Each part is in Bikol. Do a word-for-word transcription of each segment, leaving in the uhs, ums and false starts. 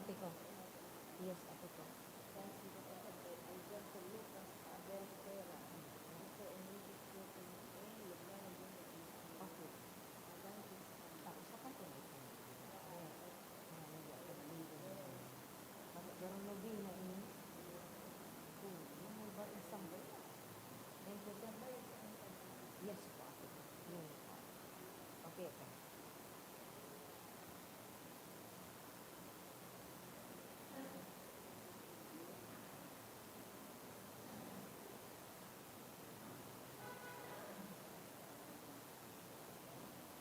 Tiko. Yes, ako to. Okay. Ah, usa pa ko na ito. Ayan. Ayan, ayan. Ayan, ayan. Ayan, ayan. Pero no, di na ini. Oh, yan, may bar-, isang bar-, yan, yan, yan. Yes po, ako. Yun po. Okay, okay.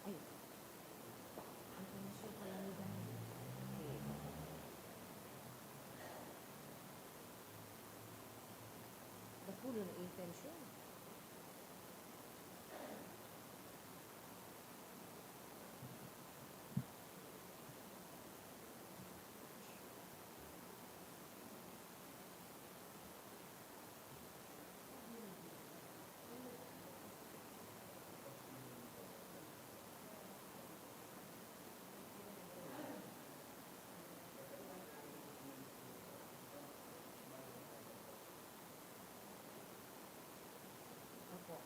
Ay. Ang puso pala ni Dani. Okay. Dakulo na intensyon. Opo.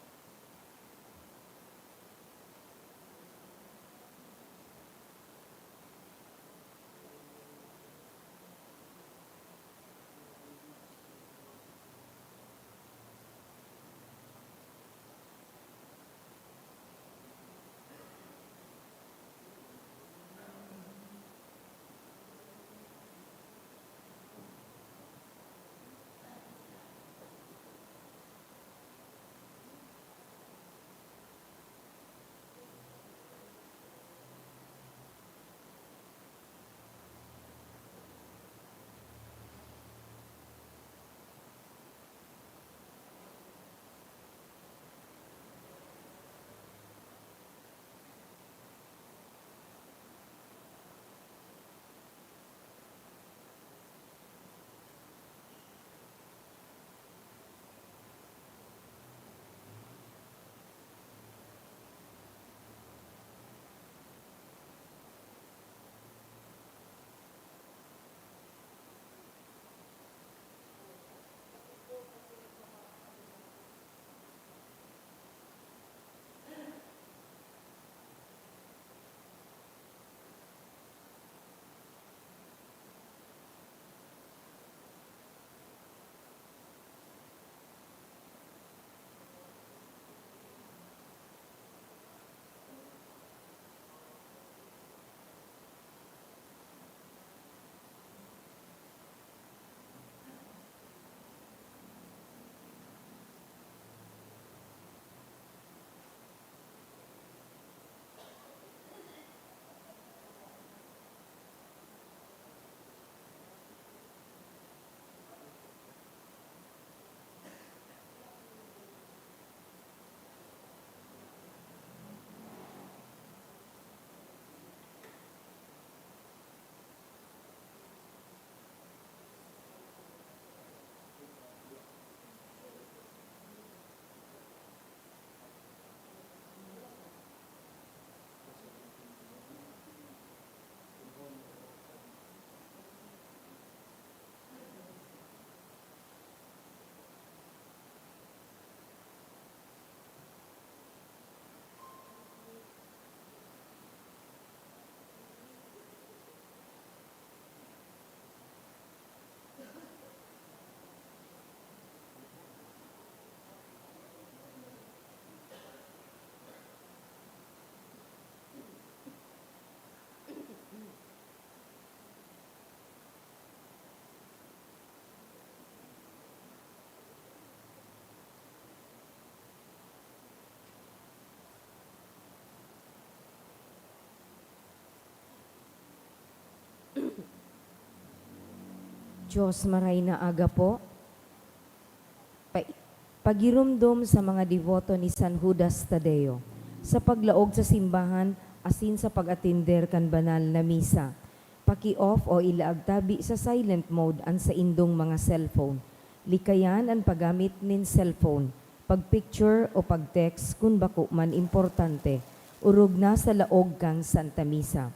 Diyos, maray na aga po. Pa-, pagiromdom sa mga deboto ni San Judas Tadeo sa paglaog sa simbahan asin sa pag-atender kan banal na misa. Paki-off o ilaag tabi sa silent mode an saindong mga cellphone. Likayan an paggamit nin cellphone, pag-picture o pag-text kun bako man importante, orog na sa laog kan Santa Misa.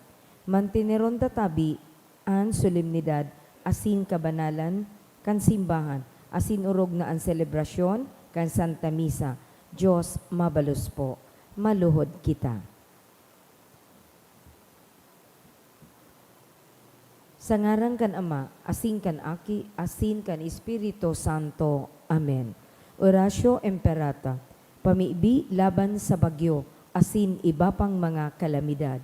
Manteneron ta tabi An solemnidad asin kabanalan kan simbahan, asin orog na an selebrasyon kan Santa Misa. Dios mabalos po. Maluhod kita. Sa ngaran kan Ama, asin kan Aki, asin kan Espiritu Santo. Amen. Oratio Imperata, pamibi laban sa bagyo asin iba pang mga kalamidad.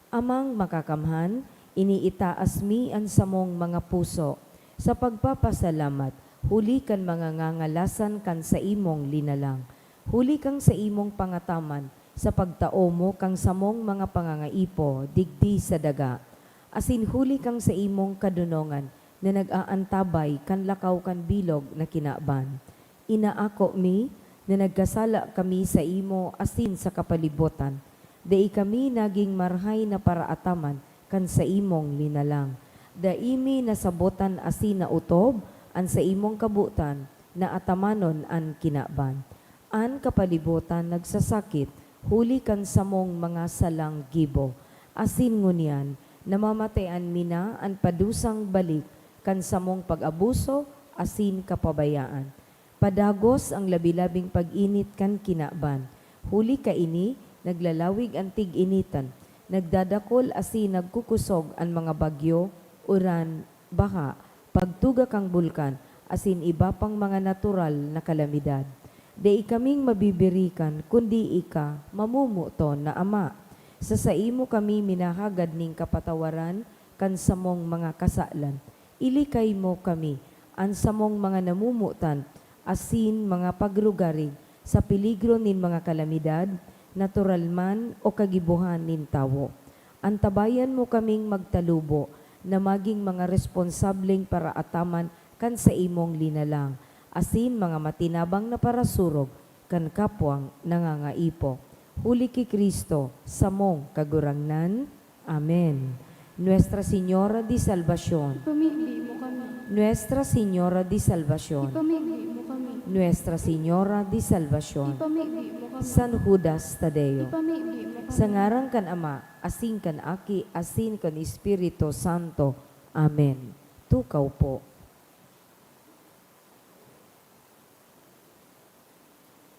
Amang Makakamhan, iniitaas mi an samong mga puso sa pagpapasalamat huli kan mga ngangalasan kan saimong linalang, huli kan saimong pangataman sa pagtao mo kan samong mga pangangaipo digdi sa daga, asin huli kan saimong kadonongan na nag-aantabay kan lakaw kan bilog na kinaban. Inaako mi na nagkasala kami saimo asin sa kapalibotan. Dai kami nagin marahay na paraataman kan saimong linalang. Dai mi nasabotan asin naotob an saimong kabotan na atamanon an kinaban. An kapalibotan nagsasakit huli kan samong mga salang gibo, asin ngunyan namamatean mi na an padusang balik kan samong pag-abuso asin kapabayaan. Padagos an labi-labing pag-init kan kinaban. Huli kaini, naglalawig an tig-initan, nagdadakol asin nagkukusog an mga bagyo, uran, baha, pagtuga kan bulkan, asin iba pang mga natural na kalamidad. Dai kaming mabibirikan, kundi ika, mamomoton na Ama. Sa saimo kami minahagad nin kapatawaran kan samong mga kasalan. Ilikay mo kami, an samong mga namomotan, asin mga pagrugaring sa peligro nin mga kalamidad, natural man o kagibohan nin tawo. Antabayan mo kaming magtalubo na magin mga responsableng paraataman kan saimong linalang, asin mga matinabang na parasurog kan kapwang nangangaipo. Huli ki Cristo, samong Kagurangnan. Amen. Nuestra Señora de Salvacion. Ipamibi mo kami. Nuestra Señora de Salvacion. Ipamibi mo kami. Nuestra Señora de Salvacion. Ipamibi mo kami. San Judas Tadeo. Ipamibi mo kami. Sa ngaran kan Ama, asin kan Aki, asin kan Espiritu Santo. Amen. Tukaw po.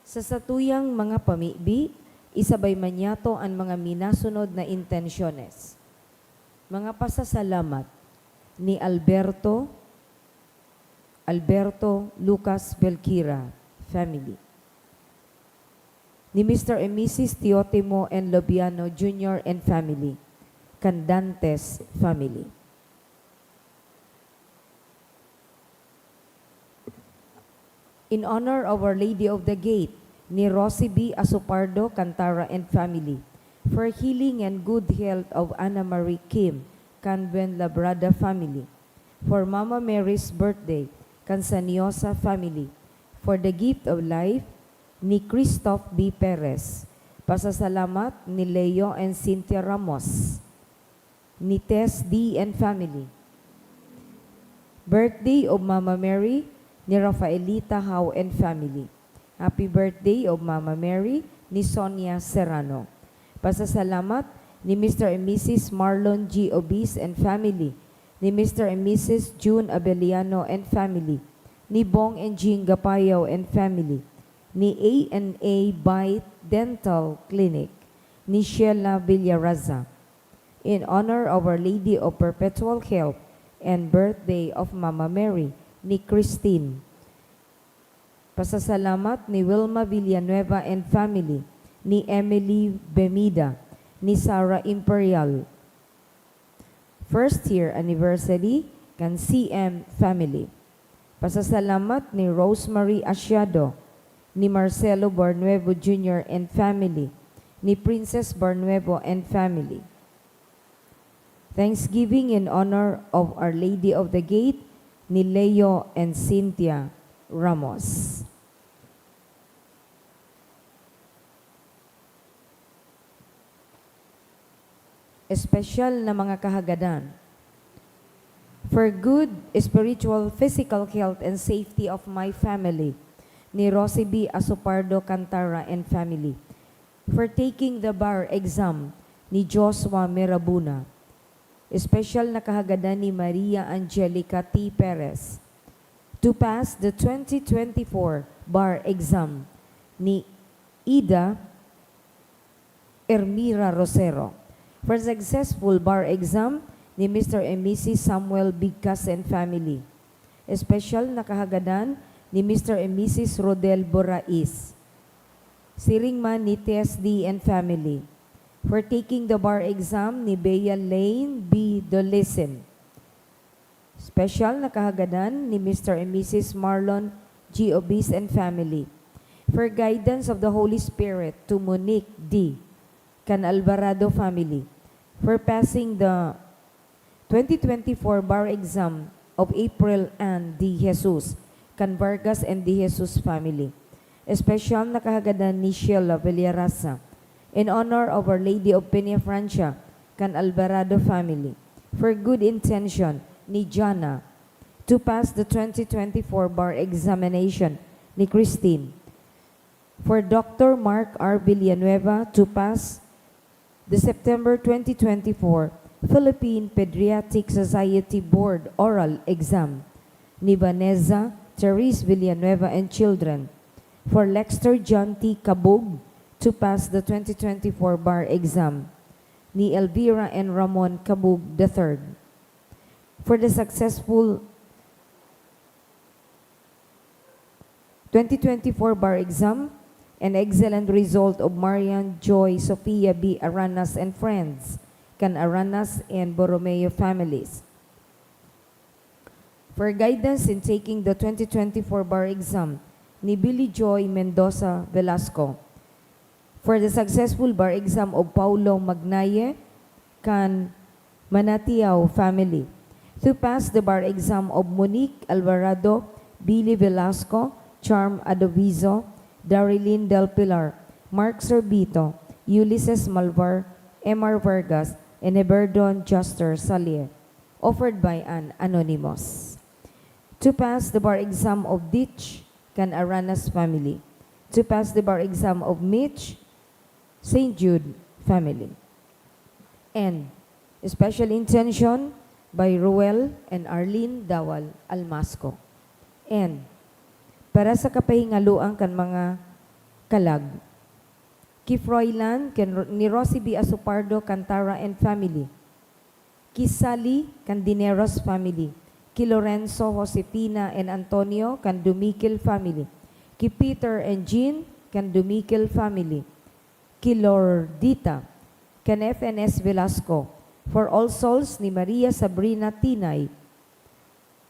Sa satuyang mga pamibi, isabay man niyato an mga minasunod na intensyones. Mga pasasalamat ni Alberto, Alberto Lucas Belkira family. Ni Mister and Missus Teotimo and Lobiano Junior and family. Kan Dantes family. In honor of Our Lady of the Gate, ni Rosie B Asopardo Cantara and family. For healing and good health of Ana Marie Kim, kan Buenlabrada family. For Mama Mary's birthday, kan Saniosa family. For the gift of life, ni Christoph B Perez. Pasasalamat ni Leo and Cynthia Ramos. Ni Tess D and family. Birthday of Mama Mary, ni Rafaelita Hao and family. Happy birthday of Mama Mary, ni Sonia Serrano. Pasasalamat ni Mister and Missus Marlon G Obis and family, ni Mister and Missus June Abeliano and family, ni Bong and Jing Gapayaw and family, ni A and A Bite Dental Clinic, ni Sheila Villaraza. In honor of Our Lady of Perpetual Help and birthday of Mama Mary, ni Christine. Pasasalamat ni Wilma Villanueva and family, ni Emily Bemida, ni Sarah Imperial. First year anniversary kan C M family. Pasasalamat ni Rosemary Asiado, ni Marcelo Barnuevo Junior and family, ni Princess Barnuevo and family. Thanksgiving in honor of Our Lady of the Gate, ni Leo and Cynthia Ramos. Espesyal na mga kahagadan. For good spiritual, physical health and safety of my family, ni Rosie B Asopardo Cantara and family. For taking the bar exam, ni Joshua Mirabuna. Espesyal na kahagadan ni Maria Angelica T. Perez to pass the twenty twenty-four bar exam ni Ida Ermira Rosero. For successful bar exam ni Mister and Missus Samuel Bigkas and family. Espesyal na kahagadan ni Mister and Missus Rodel Borais. Siring man ni T S D and family. For taking the bar exam ni Bea Lane B. Dolisin. Special na kahagadan ni Mister and Missus Marlon G. Obis and family. For guidance of the Holy Spirit to Monique D. kan Alvarado family. For passing the twenty twenty-four bar exam of April Ann D. Jesus kan Vargas and D. Jesus family. Espesyal na kahagadan ni Sheila Villarasa. In honor of Our Lady of Peña Francia kan Alvarado family. For good intention ni Jana to pass the twenty twenty-four bar examination ni Christine. For Doctor Mark R. Villanueva to pass the September twenty twenty-four Philippine Pediatric Society Board Oral Exam ni Vanessa Therese Villanueva and children. For Lexter John T. Cabug to pass the twenty twenty-four bar exam ni Elvira and Ramon Cabug the third. For the successful twenty twenty-four bar exam, an excellent result of Marian Joy Sofia B. Aranas and friends, kan Aranas and Borromeo families. For guidance in taking the twenty twenty-four bar exam ni Billy Joy Mendoza Velasco. For the successful bar exam of Paulo Magnaye kan Manatiao family. To pass the bar exam of Monique Alvarado, Billy Velasco, Charm Adovizo, Darilyn Del Pilar, Mark Sorbito, Ulysses Malvar, M R Vargas, and Heberdon Juster Salie. Offered by an anonymous. To pass the bar exam of Ditch kan Aranas family. To pass the bar exam of Mitch, Saint Jude family. And special intention by Ruel and Arlene Dawal Almasco. And para sa kapahingaloan kan mga kalag, ki Froilan kan Ro-, ni Rosie B. Asopardo Cantara and family. Ki Sally kan Dineros family. Ki Lorenzo, Josefina, and Antonio kan Dumiquil family. Ki Peter and Jean kan Dumiquil family. Ki Lordita kan F N S Velasco. For All Souls ni Maria Sabrina Tinay.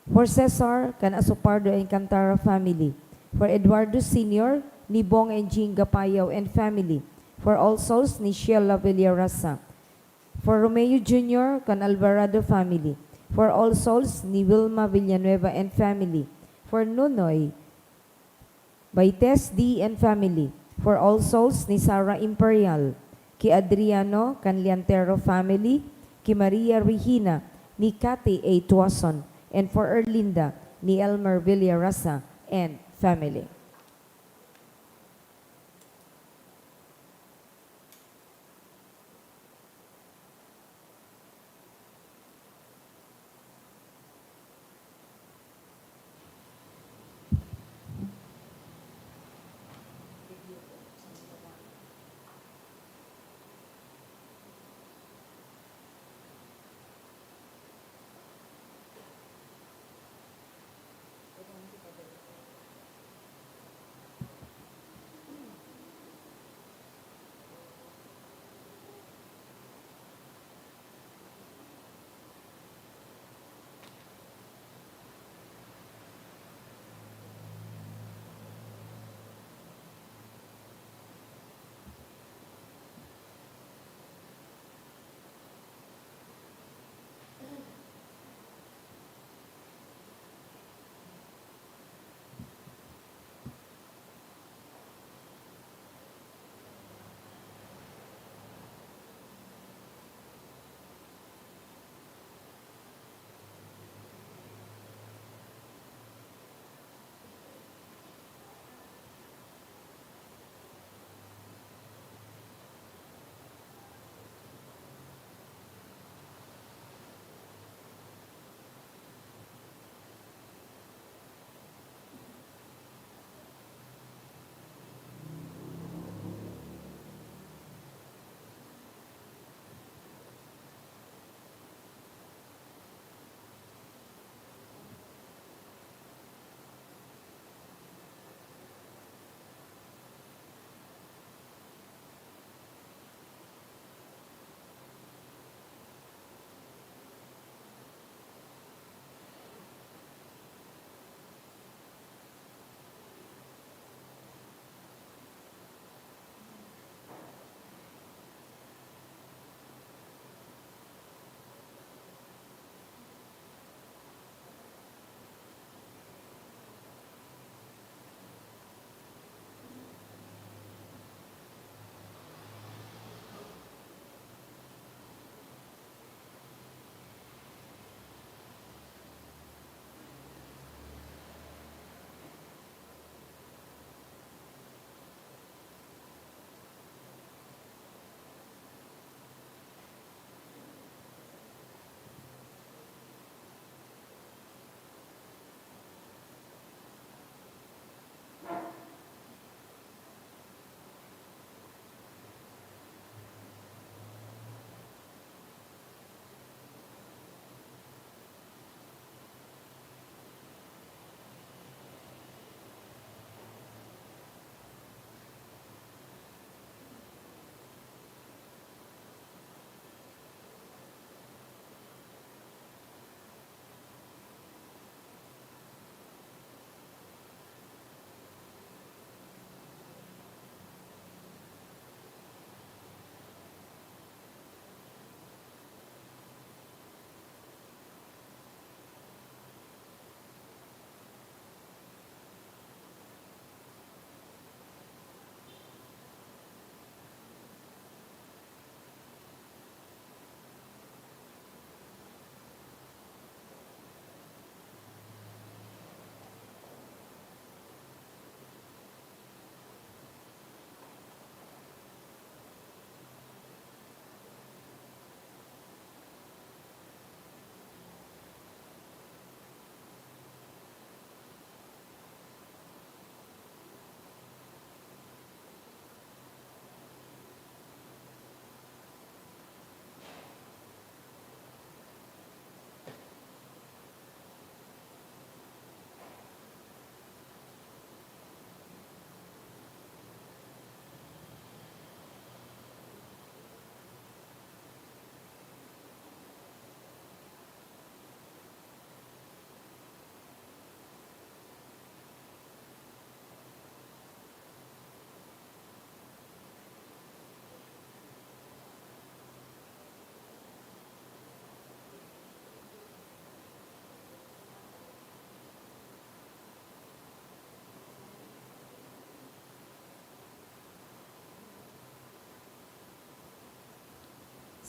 For Cesar kan Asopardo and Cantara family. For Eduardo Senior ni Bong and Jean Gapayaw and family. For All Souls ni Sheila Villarasa. For Romeo Junior kan Alvarado family. For All Souls ni Wilma Villanueva and family. For Nonoy Baites D and family. For All Souls ni Sarah Imperial. Ki Adriano kan Liantero family. Ki Maria Regina ni Cathy A. Tuason. And for Erlinda ni Elmer Villarasa and family.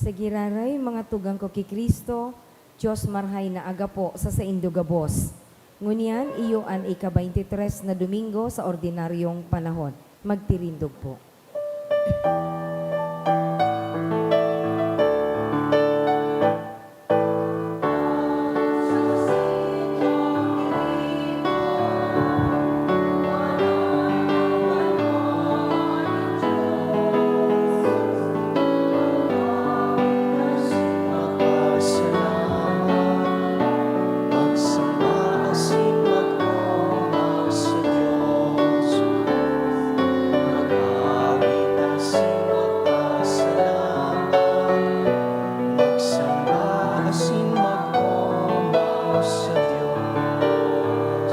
Sa giraray, mga tugang ko ki Cristo, Dios marhay na aga po sa saindo gabos. Ngunyan, iyo an ika-baynte tres na Domingo sa ordinaryong panahon. Magtirindog po. Magsamba asin mag-omaw sa Dios.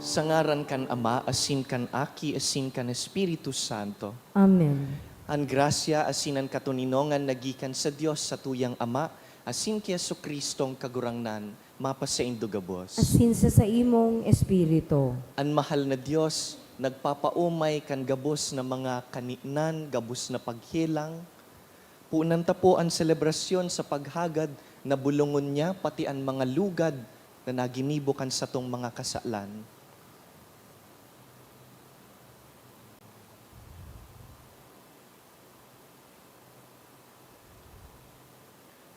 Sa ngaran kan Ama, asin kan Aki, asin kan Espiritu Santo. Amen. An grasya asin an katoninongan na gikan sa Dios satuyang Ama, asin ki Jesu-Cristong Kagurangnan, mapasaindo gabos. Asin sa saimong espiritu. An mahal na Dios nagpapaomay kan gabos na mga kaninan, gabos na paghelang. Ponan ta po an selebrasyon sa paghagad na bulongon niya pati an mga lugad na naginibo kan satong mga kasalan.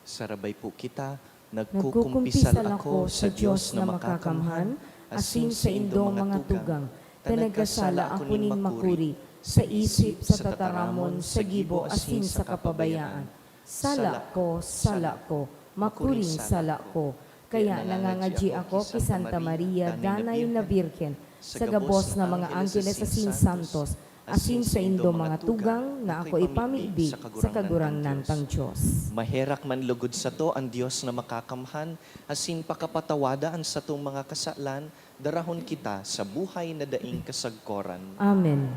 Sarabay po kita, nagkukumpisal ako sa Dios na makakamhan, asin saindong mga tugang, ta nagkasala ako nin makuri, sa isip, sa tataramon, sa gibo, asin sa kapabayaan. Sala ko, sala ko, makuring sala ko. Kaya nangangadyi ako ki Santa Maria, Danay na Birhen, sa gabos na mga angheles asin santos, asin saindo mga tugang na ako ipamibi sa Kagurangnan tang Dios. Maherak man lugod sato an Dios na makakamhan, asin pakapatawada an satong mga kasalan, darahon kita sa buhay na daing kasagkoran. Amen.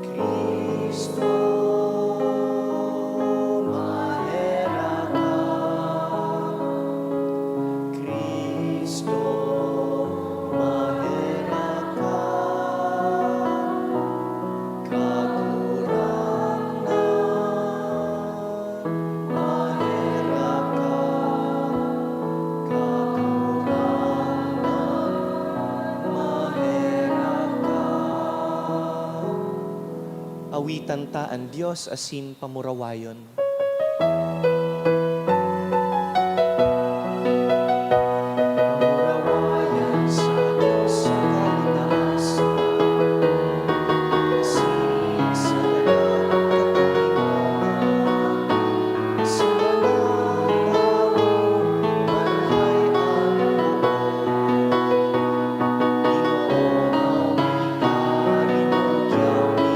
Cristo, maherak ka. Cristo, maherak ka. Kagurangnan, maherak ka. Kagurangnan, maherak ka. Awitan ta an Dios asin pamurawayon. Pamurawayan sa Dios sa kataas-taasan, asin sa daga an katoninongan. Sa mga tawo, marhay an loob. Ginoo, awi ka, ginugyaw mi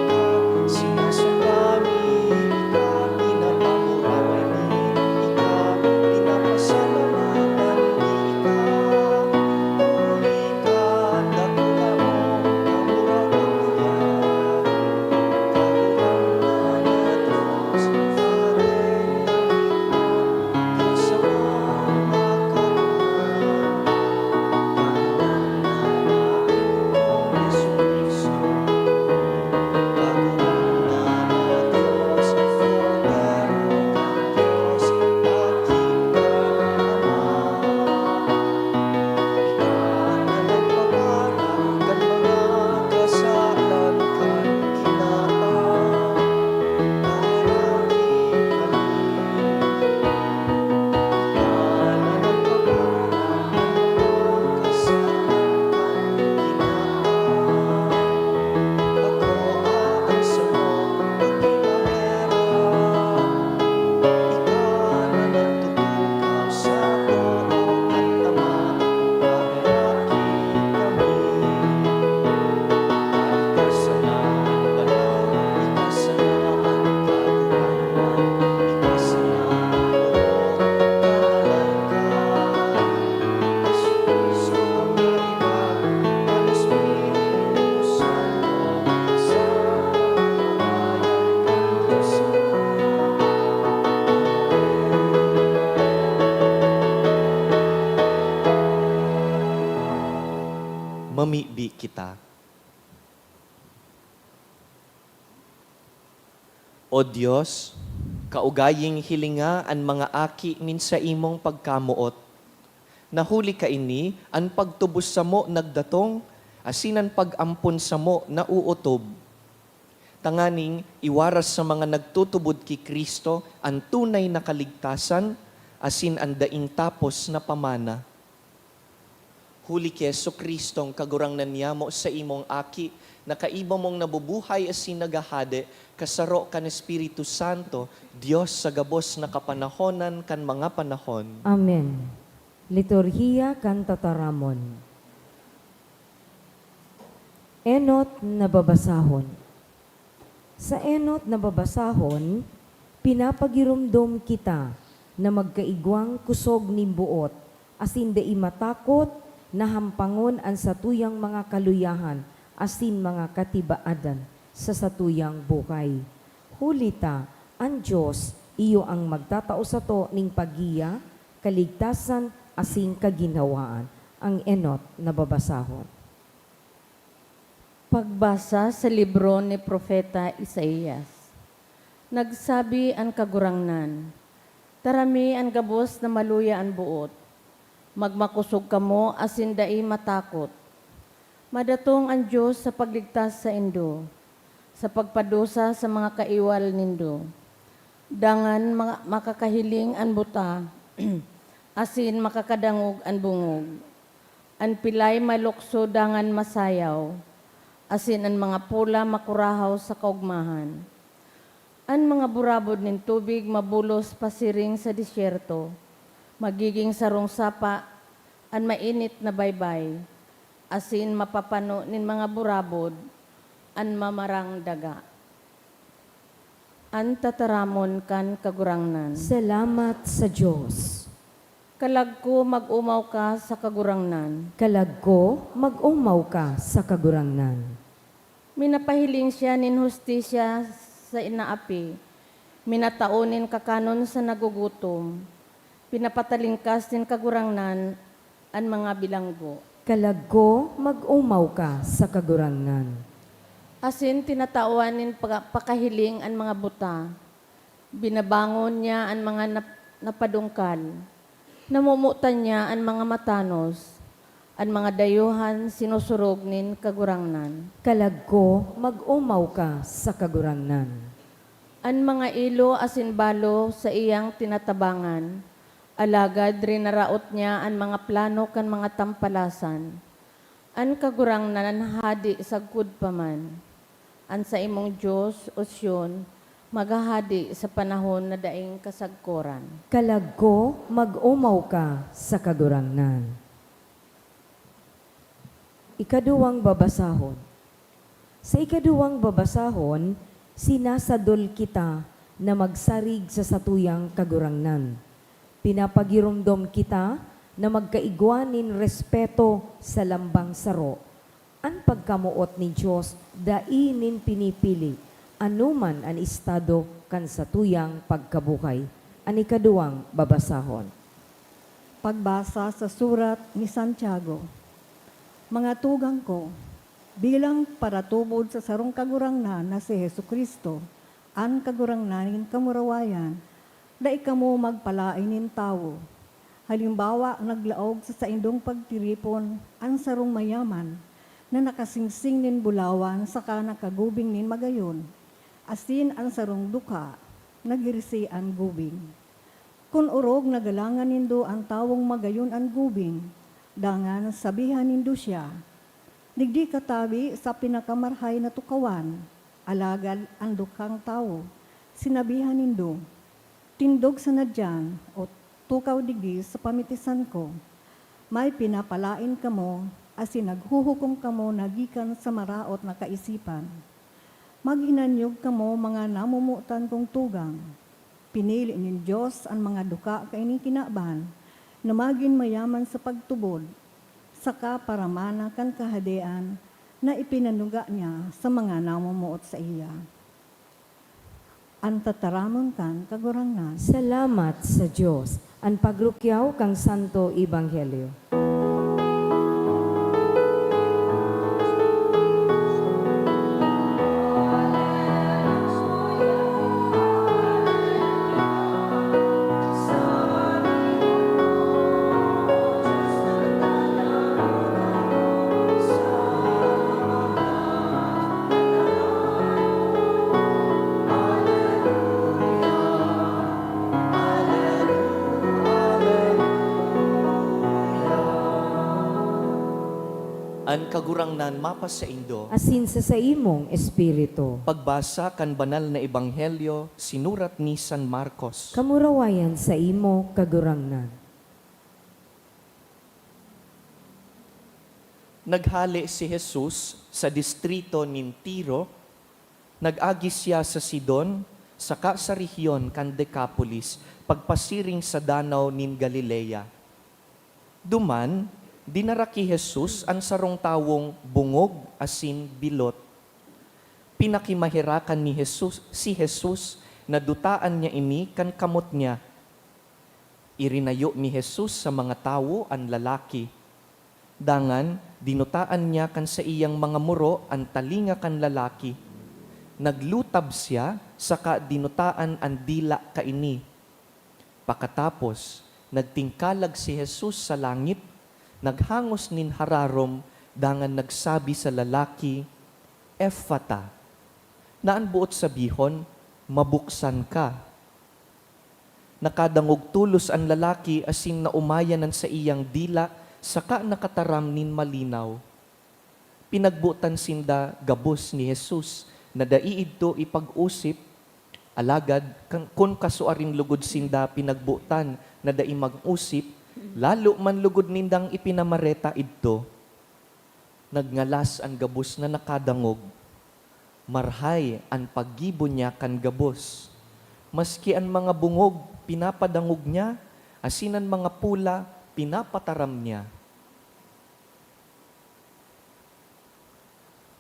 ka, sinasamba mi ka, pinapamura kita. O Dios, kaugaying hilinga an mga aki nin saimong pagkamoot, na huli kaini an pagtubos samo nagdatong, asin an pag-ampon samo nauotob. Tanganing iwaras sa mga nagtutubod ki Cristo an tunay na kaligtasan asin an daing tapos na pamana. Huli ki Jesu-Cristong Kagurangnan niyamo, saimong Aki, na kaiba mong nabubuhay asin naghahade, kasaro kan Espiritu Santo, Dios sa gabos na kapanahonan kan mga panahon. Amen. Liturhiya kan Tataramon. Enot na babasahon. Sa enot na babasahon, pinapagiromdom kita na magkaigwang kusog nin boot asin dai matakot na hampangon an satuyang mga kaluyahan asin mga katibaadan sa satuyang buhay. Huli ta, an Dios iyo an magtatao sato nin paggiya, kaligtasan, asin kaginhawaan. An enot na babasahon. Pagbasa sa libro ni Propeta Isaias. Nagsabi an Kagurangnan, "Tarami an gabos na maluya an boot. Magmakosog kamo asin dai matakot. Madatong an Dios sa pagligtas saindo, sa pagpadusa sa mga kaiwal nindo. Dangan ma-, makakahiling an buta, asin makakadangog an bungog. An pilay malukso dangan masayaw, asin an mga pola makurahaw sa kaogmahan. An mga burabod nin tubig mabulos pasiring sa desyerto. Magiging sarong sapa an mainit na baybay, asin mapapano nin mga burabod an mamarang daga." An Tataramon kan Kagurangnan. Salamat sa Dios. Kalag ko, mag-omaw ka sa Kagurangnan. Kalag ko, mag-omaw ka sa Kagurangnan. Minapahiling siya nin hustisya sa inaapi, minatao nin kakanon sa nagugutom. Pinapatalingkas nin Kagurangnan an mga bilanggo. Kalag ko, mag-omaw ka sa Kagurangnan. Asin tinatawan nin paka-, pakahiling an mga buta. Binabangon niya an mga nap-, napadungkal. Namomotan niya an mga matanos. An mga dayuhan sinusurog nin Kagurangnan. Kalag ko, mag-omaw ka sa Kagurangnan. An mga ilo asin balo saiyang tinatabangan, alagad rinaraot niya an mga plano kan mga tampalasan. An Kagurangnan hadi sagkod pa man. An saimong Dios, O Sion, maghahade sa panahon na daing kasagkoran. Kalag ko, mag-omaw ka sa Kagurangnan. Ikaduwang babasahon. Sa ikaduwang babasahon, sinasadol kita na magsarig sa satuyang Kagurangnan. Pinapagiromdom kita na magkaigwa nin respeto sa lambang saro. An pagkamoot nin Dios dai nin pinipili anoman an estado kan satuyang pagkabuhay. An ikaduwang babasahon. Pagbasa sa surat ni Santiago. Mga tugang ko, bilang paratubod sa sarong Kagurangnan na si Jesu-Cristo, an Kagurangnan nin kamurawayan, dai kamo magpalaen nin tawo. Halimbawa, naglaog sa saindong pagtiripon an sarong mayaman na nakasingsing nin bulawan saka nakagubing nin magayon, asin an sarong dukha nagirisi an gubing. Kun orog nagalangan nindo an tawong magayon an gubing, dangan sabihan nindo siya, "Digdi ka tabi sa pinakamarhay na tukawan," alagad an dukhang tawo, sinabihan nindo, "Tindog sana diyan," o "Tukaw digdi sa pamitisan ko," may pinapalaen kamo, asin naghuhukom kamo na gikan sa maraot na kaisipan. Maghinanyog kamo, mga namomotan kong tugang. Pinili nin Dios an mga dukha kaini kinaban na magin mayaman sa pagtubod, saka paramana kan Kahadean na ipinanuga niya sa mga namomoot saiya. An tataramon kan Kagurangnan. Salamat sa Dios. An pagrukyaw kan Santo Ebanghelyo. An Kagurangnan mapasaindo. Asin sa saimong espiritu. Pagbasa kan Banal na Ebanghelyo sinurat ni San Marcos. Kamurawayan saimo, Kagurangnan. Naghale si Jesus sa distrito nin Tiro. Nag-agi siya sa Sidon, saka sa rehiyon kan Decapolis, pagpasiring sa Danaw nin Galilea. Duman, dinara ki Jesus an sarong tawong bungog asin bilot. Pinakimaherakan ni Jesus, si Jesus na dutaan niya ini kan kamot niya. Irinayo ni Jesus sa mga tawo an lalaki. Dangan, dinutaan niya kan saiyang mga muro an talinga kan lalaki. Naglutab siya, saka dinutaan an dila kaini. Pakatapos, nagtingkalag si Jesus sa langit, naghangos nin hararom, dangan nagsabi sa lalaki, "Efata," na an boot sabihon, "Mabuksan ka." Nakadangog tolos an lalaki asin naomayan an saiyang dila saka nakataram nin malinaw. Pinagbotan sinda gabos ni Jesus na dai idto ipag-osip, alagad kan, kun kasuarin logod sinda pinagbotan na dai mag-osip, lalo man logod nindang ipinamareta idto. Nagngalas an gabos na nakadangog. Marhay an paggibo niya kan gabos. Maski an mga bungog, pinapadangog niya, asin an mga pula, pinapataram niya.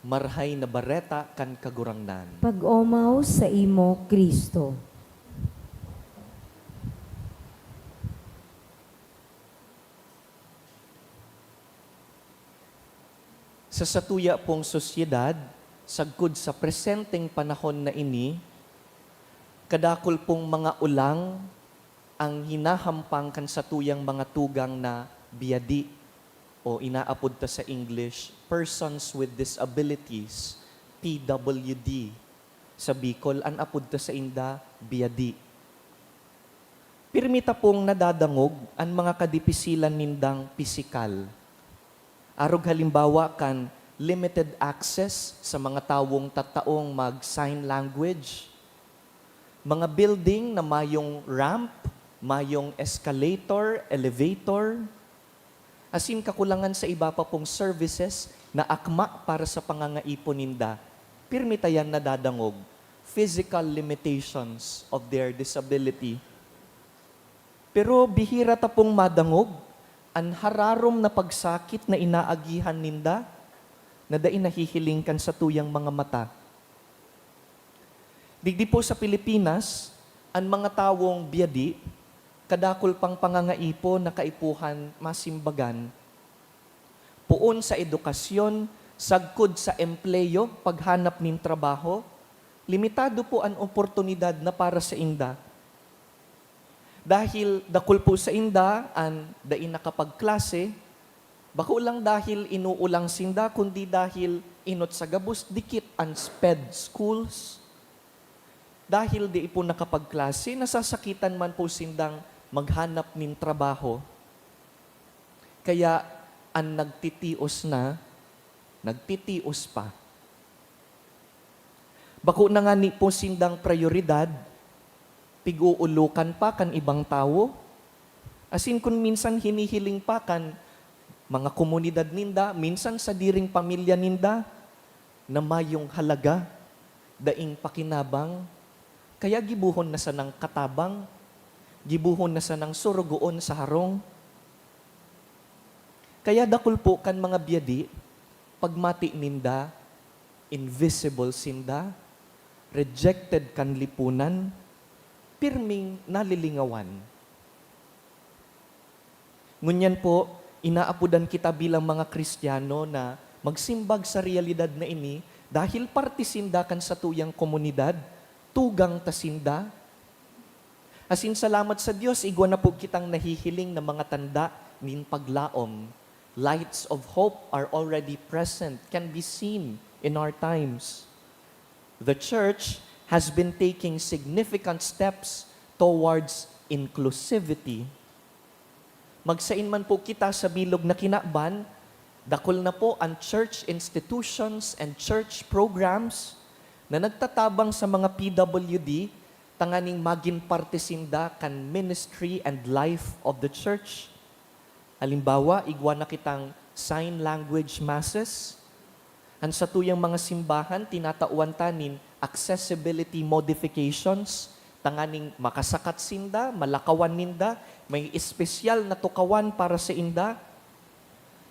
Marhay na Bareta kan Kagurangnan. Pag-omaw saimo, Cristo. Sa satuya pong sosyedad, sagkod sa presenteng panahon na ini, kadakul pong mga olang ang hinahampang kan satuyang mga tugang na biyadi o inaapod ta sa English, persons with disabilities, P W D. Sa Bicol, an apod ta sainda, biyadi. Pirmi ta pong nadadangog an mga kadipisilan nindang pisikal. Arog halimbawa kan limited access sa mga tawong tataong mag-sign language, mga building na mayong ramp, mayong escalator, elevator, asin kakulangan sa iba pa pong services na akma para sa pangangaipo ninda, pirmi ta yan nadadangog, physical limitations of their disability. Pero bihira ta pong madangog an hararom na pagsakit na inaagihan ninda na dai nahihiling kan satuyang mga mata. Digdi po sa Pilipinas, an mga tawong biyadi, kadakul pang pangangaipo na kaipuhan masimbagan. Poon sa edukasyon, sagkod sa empleyo, paghanap nin trabaho, limitado po an oportunidad na para sainda. Dahil dakul po sainda an dai nakapagklase, bako lang dahil inuulang sinda, kundi dahil enot sa gabos dikit an SPED schools. Dahil dai po nakapagklase, nasasakitan man po sindang maghanap nin trabaho. Kaya an nagtitios na, nagtitios pa. Bako na ngani po sindang prayoridad, pig-uulukan pa kan ibang tawo, asin kun minsan hinihiling pa kan mga komunidad ninda, minsan sadiring pamilya ninda, na mayong halaga, daing pakinabang, kaya gibohon na sanang katabang, gibohon na sanang surugoon sa harong. Kaya dakul po kan mga biyadi, pagmati ninda, invisible sinda, rejected kan lipunan, pirming nalilingawan. Ngunyan po, inaapodan kita bilang mga Kristiyano na magsimbag sa realidad na ini dahil parte sinda kan satuyang komunidad, tugang ta sinda. Asin salamat sa Dios, igwa na po kitang nahihiling na mga tanda nin paglaom. Lights of hope are already present, can be seen in our times. The church has been taking significant steps towards inclusivity. Magsain man po kita sa bilog na kinaban, Dakul na po an church institutions and church programs na nagtatabang sa mga P W D tanganing magin parte sinda kan ministry and life of the church. Halimbawa, igwa na kitang sign language masses. An satuyang mga simbahan, tinatawan ta nin accessibility modifications tanganing makasakat sinda, malakawan ninda, may espesyal na tukawan para sainda.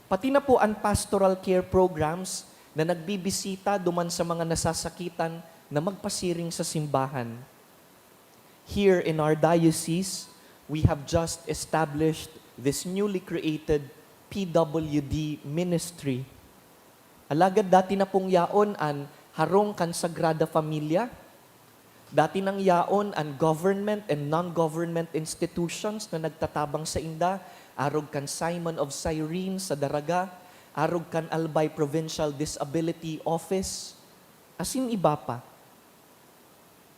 Pati na po an pastoral care programs na nagbibisita duman sa mga nasasakitan na magpasiring sa simbahan. Here in our diocese, we have just established this newly created P W D ministry. Alagad dati na pong yaon an harong kan Sagrada Familia. Dati nang yaon an government and non-government institutions na nagtatabang sainda, arog kan Simon of Cyrene sa Daraga, arog kan Albay Provincial Disability Office, asin iba pa.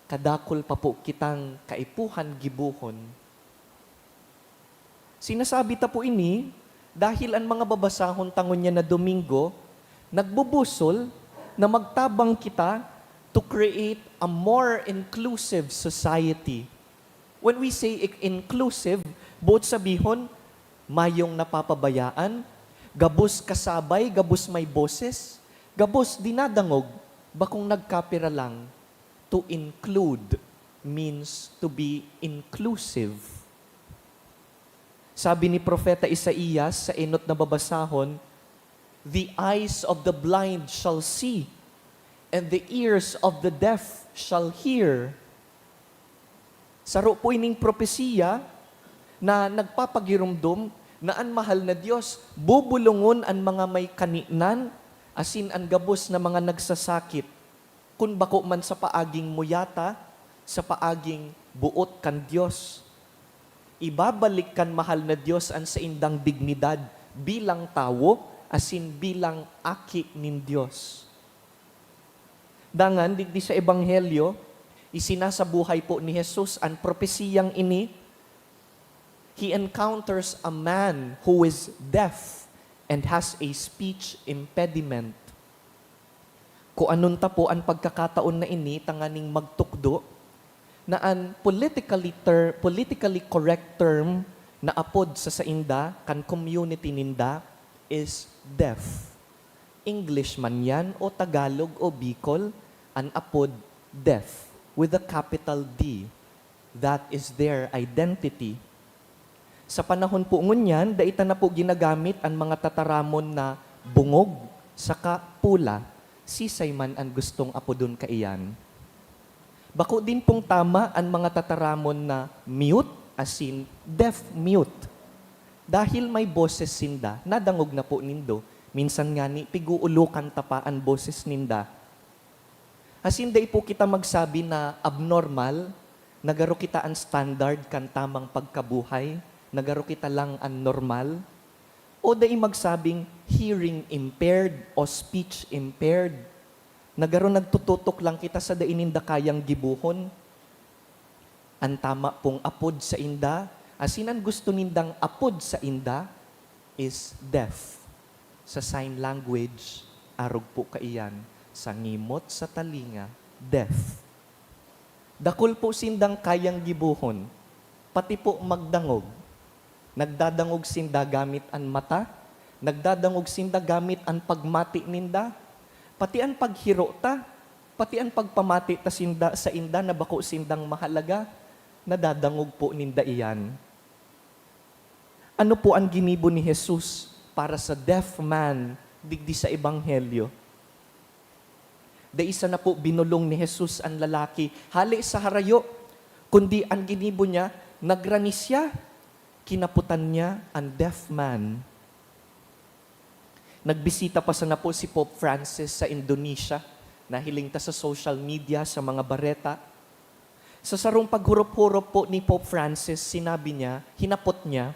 Kadakul pa po kitang kaipuhan gibohon. Sinasabi ta po ini dahil an mga babasahon ta ngunyan na Domingo nagbubusol na magtabang kita to create a more inclusive society. When we say i-, inclusive, boot sabihon, mayong napapabayaan, gabos kasabay, gabos may boses, gabos dinadangog, bakong nagkapira lang. To include means to be inclusive. Sabi ni Propeta Isaias sa enot na babasahon, "The eyes of the blind shall see, and the ears of the deaf shall hear." Saro po ining propesiya na nagpapagiromdom na an mahal na Dios bubulongon an mga may kaninan asin an gabos na mga nagsasakit, kun bako man sa paaging muyata, sa paaging boot kan Dios. Ibabalik kan mahal na Dios an saindang dignidad bilang tawo asin bilang aki nin Dios. Dangan, digdi sa Ebanghelyo, isinasabuhay po ni Jesus an propesiyang ini. He encounters a man who is deaf and has a speech impediment. Kuanon ta po an pagkakataon na ini tanganing magtukdo na an politically ter-, politically correct term na apod sa sainda kan community ninda is deaf. English man yan o Tagalog o Bicol, an apod deaf with a capital D. That is their identity. Sa panahon po ngunyan, dai ta na po ginagamit an mga tataramon na bungog saka pula, sisay man an gustong apodon kaiyan. Bako din pong tama an mga tataramon na mute asin deaf-mute. Dahil may boses sinda, nadangog na po nindo. Minsan ngani, pig-uulokan ta pa an boses ninda. Asin dai po kita magsabi na abnormal, na garo kita an standard kan tamang pagkabuhay, na garo kita lang an normal. O dai magsabing hearing impaired o speech impaired, na garo nagtututok lang kita sa dai ninda kayang gibohon. An tama pong apod sainda, asin an gusto nindang apod sainda, is deaf. Sa sign language, arog po kaiyan, sa ngimot, sa talinga, deaf. Dakul po sindang kayang gibohon, pati po magdangog. Nagdadangog sinda gamit an mata, nagdadangog sinda gamit an pagmati ninda, pati an paghiro ta, pati an pagpamati ta sinda, sainda na bako sindang mahalaga, nadadangog po ninda iyan. Ano po an ginibo ni Jesus para sa deaf man digdi sa Ebanghelyo? Dai sana po binulong ni Jesus an lalaki hale sa harayo, kundi an ginibo niya, nagrani siya, kinapotan niya an deaf man. Nagbisita pa sana po si Pope Francis sa Indonesia, nahiling ta sa social media, sa mga bareta. Sa sarong paghurop-hurop po ni Pope Francis, sinabi niya, hinapot niya,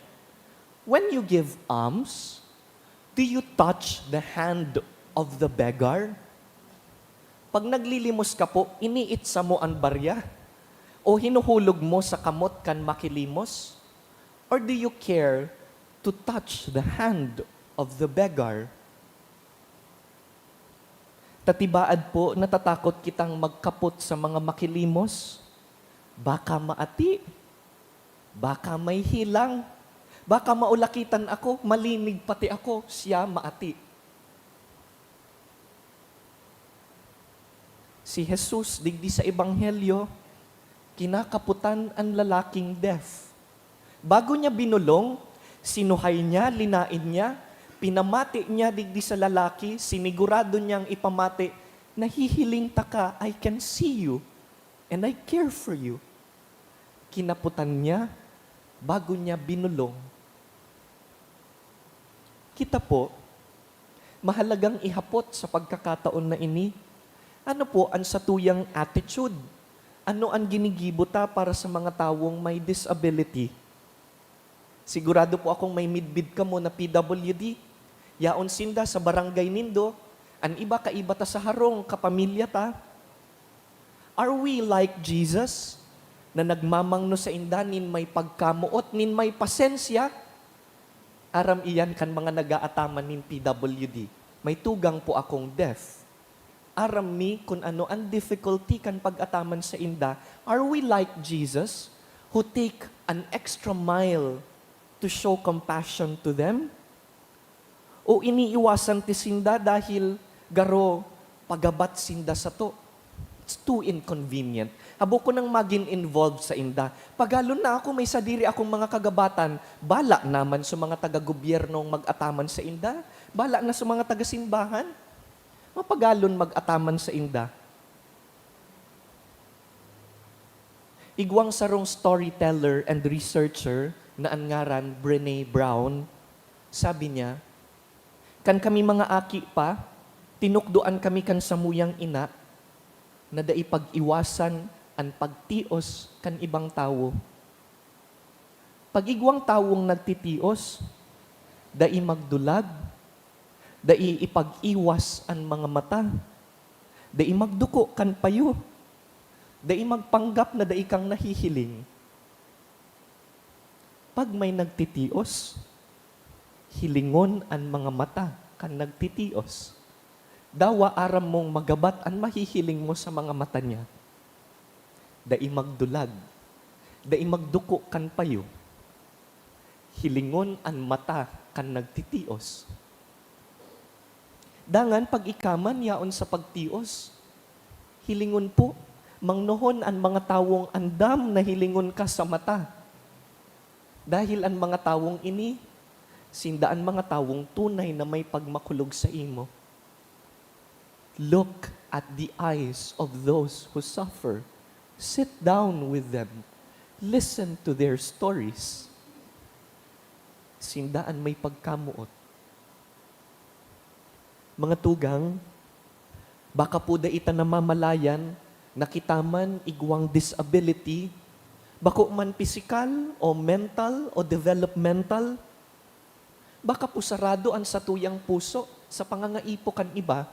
"When you give alms, do you touch the hand of the beggar?" Pag naglilimos ka po, iniitsa mo an barya? O hinuhulog mo sa kamot kan makilimos? Or do you care to touch the hand of the beggar? Tatibaad po, natatakot kitang magkapot sa mga makilimos. Baka maati. Baka may hilang. Baka maulakitan ako, malinig pati ako, siya maati. Si Jesus, digdi sa Ebanghelyo, kinakaputan an lalaking deaf. Bago niya binolong, sinuhay niya, linaen niya, pinamati niya digdi sa lalaki, sinigurado niyang ipamati, "Nahihiling taka, I can see you, and I care for you." Kinaputan niya bago niya binolong. Kita po, mahalagang ihapot sa pagkakataon na ini, ano po an satuyang attitude? Ano an ginigibo ta para sa mga tawong may disability? Sigurado po akong may midbid kamo na P W D. Yaon sinda sa barangay nindo, an iba kaiba ta sa harong, kapamilya ta. Are we like Jesus, na nagmamangno sainda nin may pagkamoot, nin may pasensya? Aram iyan kan mga nag-aataman nin P W D. May tugang po akong deaf. Aram mi kun ano an difficulty kan pag-ataman sainda. Are we like Jesus, who take an extra mile to show compassion to them? O iniiwasan ti sinda dahil garo pagabat sinda sato? It's too inconvenient. Habo ko nang magin involved sainda. Pagalon na ako, may sadiri akong mga kagabatan. Bala naman sa mga taga-gobyernong mag-ataman sainda. Bala na sa mga taga-simbahan. Mapagalon mag-ataman sainda. Igwang sarong storyteller and researcher na an ngaran Brené Brown, sabi niya, "Kan kami mga aki pa, tinukdoan kami kan samuyang ina na dai pag-iwasan an pagtios kan ibang tawo. Pag igwang tawong nagtitios, dai magdulag, dai ipag-iwas an mga mata, dai magduko kan payo, dai magpanggap na dai kang nahihiling. Pag may nagtitios, hilingon an mga mata kan nagtitios. Dawa aram mong magabat an mahihiling mo sa mga mata niya. Dai magdulag, dai magduko kan payo. Hilingon an mata kan nagtitios." Dangan pag ika man yaon sa pagtios, hilingon po, mangnohon an mga tawong andam na hilingon ka sa mata. Dahil an mga tawong ini, sinda an mga tawong tunay na may pagmakulog saimo. Look at the eyes of those who suffer. Sit down with them. Listen to their stories. Sinda an may pagkamoot. Mga tugang, baka po dai ta namamalayan na kita man igwang disability, bako man pisikal o mental o developmental. Baka po sarado an satuyang puso sa pangangaipo kan iba.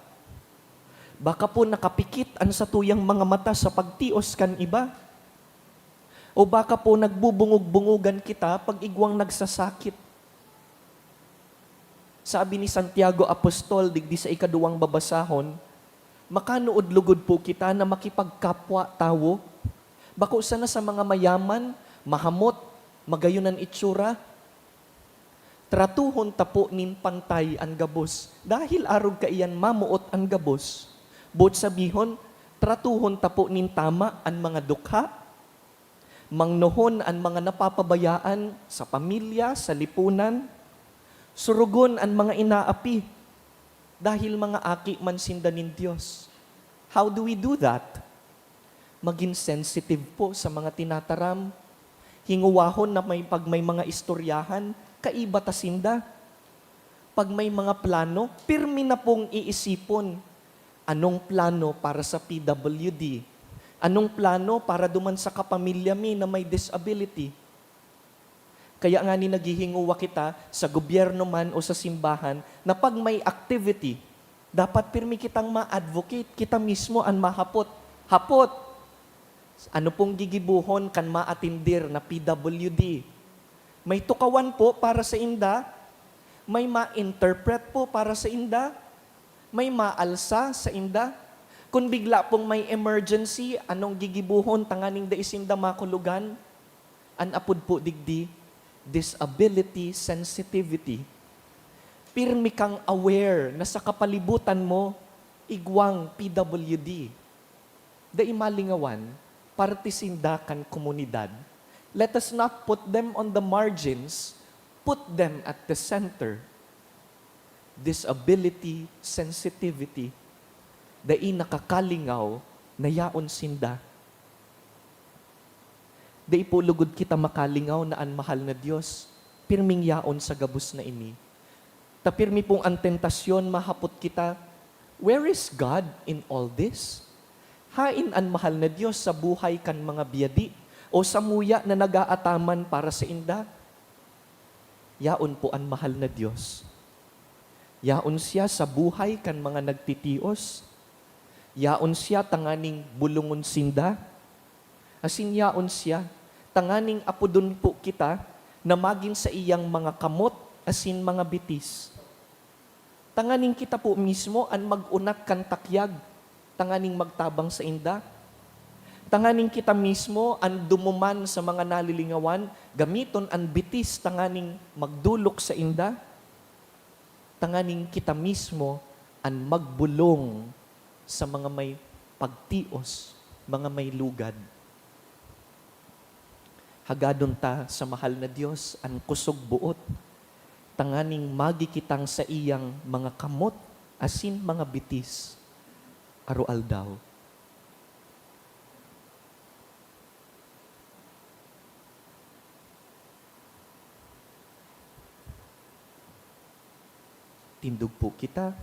Baka po nakapikit an satuyang mga mata sa pagtios kan iba. O baka po nagbubungog-bungogan kita pag igwang nagsasakit. Sabi ni Santiago Apostol digdi sa ikaduwang babasahon, "Makanuod lugod po kita na makipagkapwa-tawo, bako sana sa mga mayaman, mahamot, magayon an itsura. Tratuhon ta po nin pantay an gabos, dahil arog kaiyan mamoot an gabos. Boot sabihon, tratuhon ta po nin tama an mga dukha." Mangnohon an mga napapabayaan sa pamilya, sa lipunan. Surugon an mga inaapi, dahil mga aki man sinda nin Dios. How do we do that? Magin sensitive po sa mga tinataram. Hingowahon na may, pag may mga istoryahan, kaiba ta sinda. Pag may mga plano, pirmi na pong iisipon. Anong plano para sa P W D? Anong plano para duman sa kapamilya mi na may disability? Kaya ngani naghihingowa kita sa gobyerno man o sa simbahan na pag may activity, dapat pirmi kitang ma-advocate, kita mismo an mahapot. Hapot! Ano pong gigibohon kan maatindir na P W D? May tukawan po para sa inda? May ma-interpret po para sa inda? May maalsa sainda? Kun bigla pong may emergency, anong gigibohon tanganing dai sinda makulogan? An apod po digdi, disability sensitivity. Pirmi kang aware na sa kapalibutan mo, igwang P W D. Dai malingawan, parte sinda kan komunidad. Let us not put them on the margins, put them at the center. Disability sensitivity, dai nakakalingaw na yaon sinda. Dai po lugod kita makalingaw na an mahal na Dios pirming yaon sa gabos na ini. Ta pirmi pong an tentasyon mahapot kita, "Where is God in all this?" Haen an mahal na Dios sa buhay kan mga biyadi o samuya na nag-aataman para sainda? Yaon po an mahal na Dios. Yaon siya sa buhay kan mga nagtitios. Yaon siya tanganing bulongon sinda. Asin yaon siya tanganing apodon po kita na magin saiyang mga kamot asin mga bitis. Tanganing kita po mismo an mag-unat kan takyag, tanganing magtabang sainda. Tanganing kita mismo an dumuman sa mga nalilingawan, gamiton an bitis tanganing magdolok sainda. Tanganing kita mismo an magbolong sa mga may pagtios, mga may lugad. Hagadon ta sa mahal na Dios an kusog boot, tanganing magi kitang saiyang mga kamot asin mga bitis aroaldaw. Tindog po kita.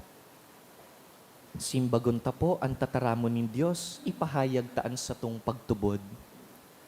Simbagon ta po an tataramon nin Dios, ipahayag ta an satong pagtubod.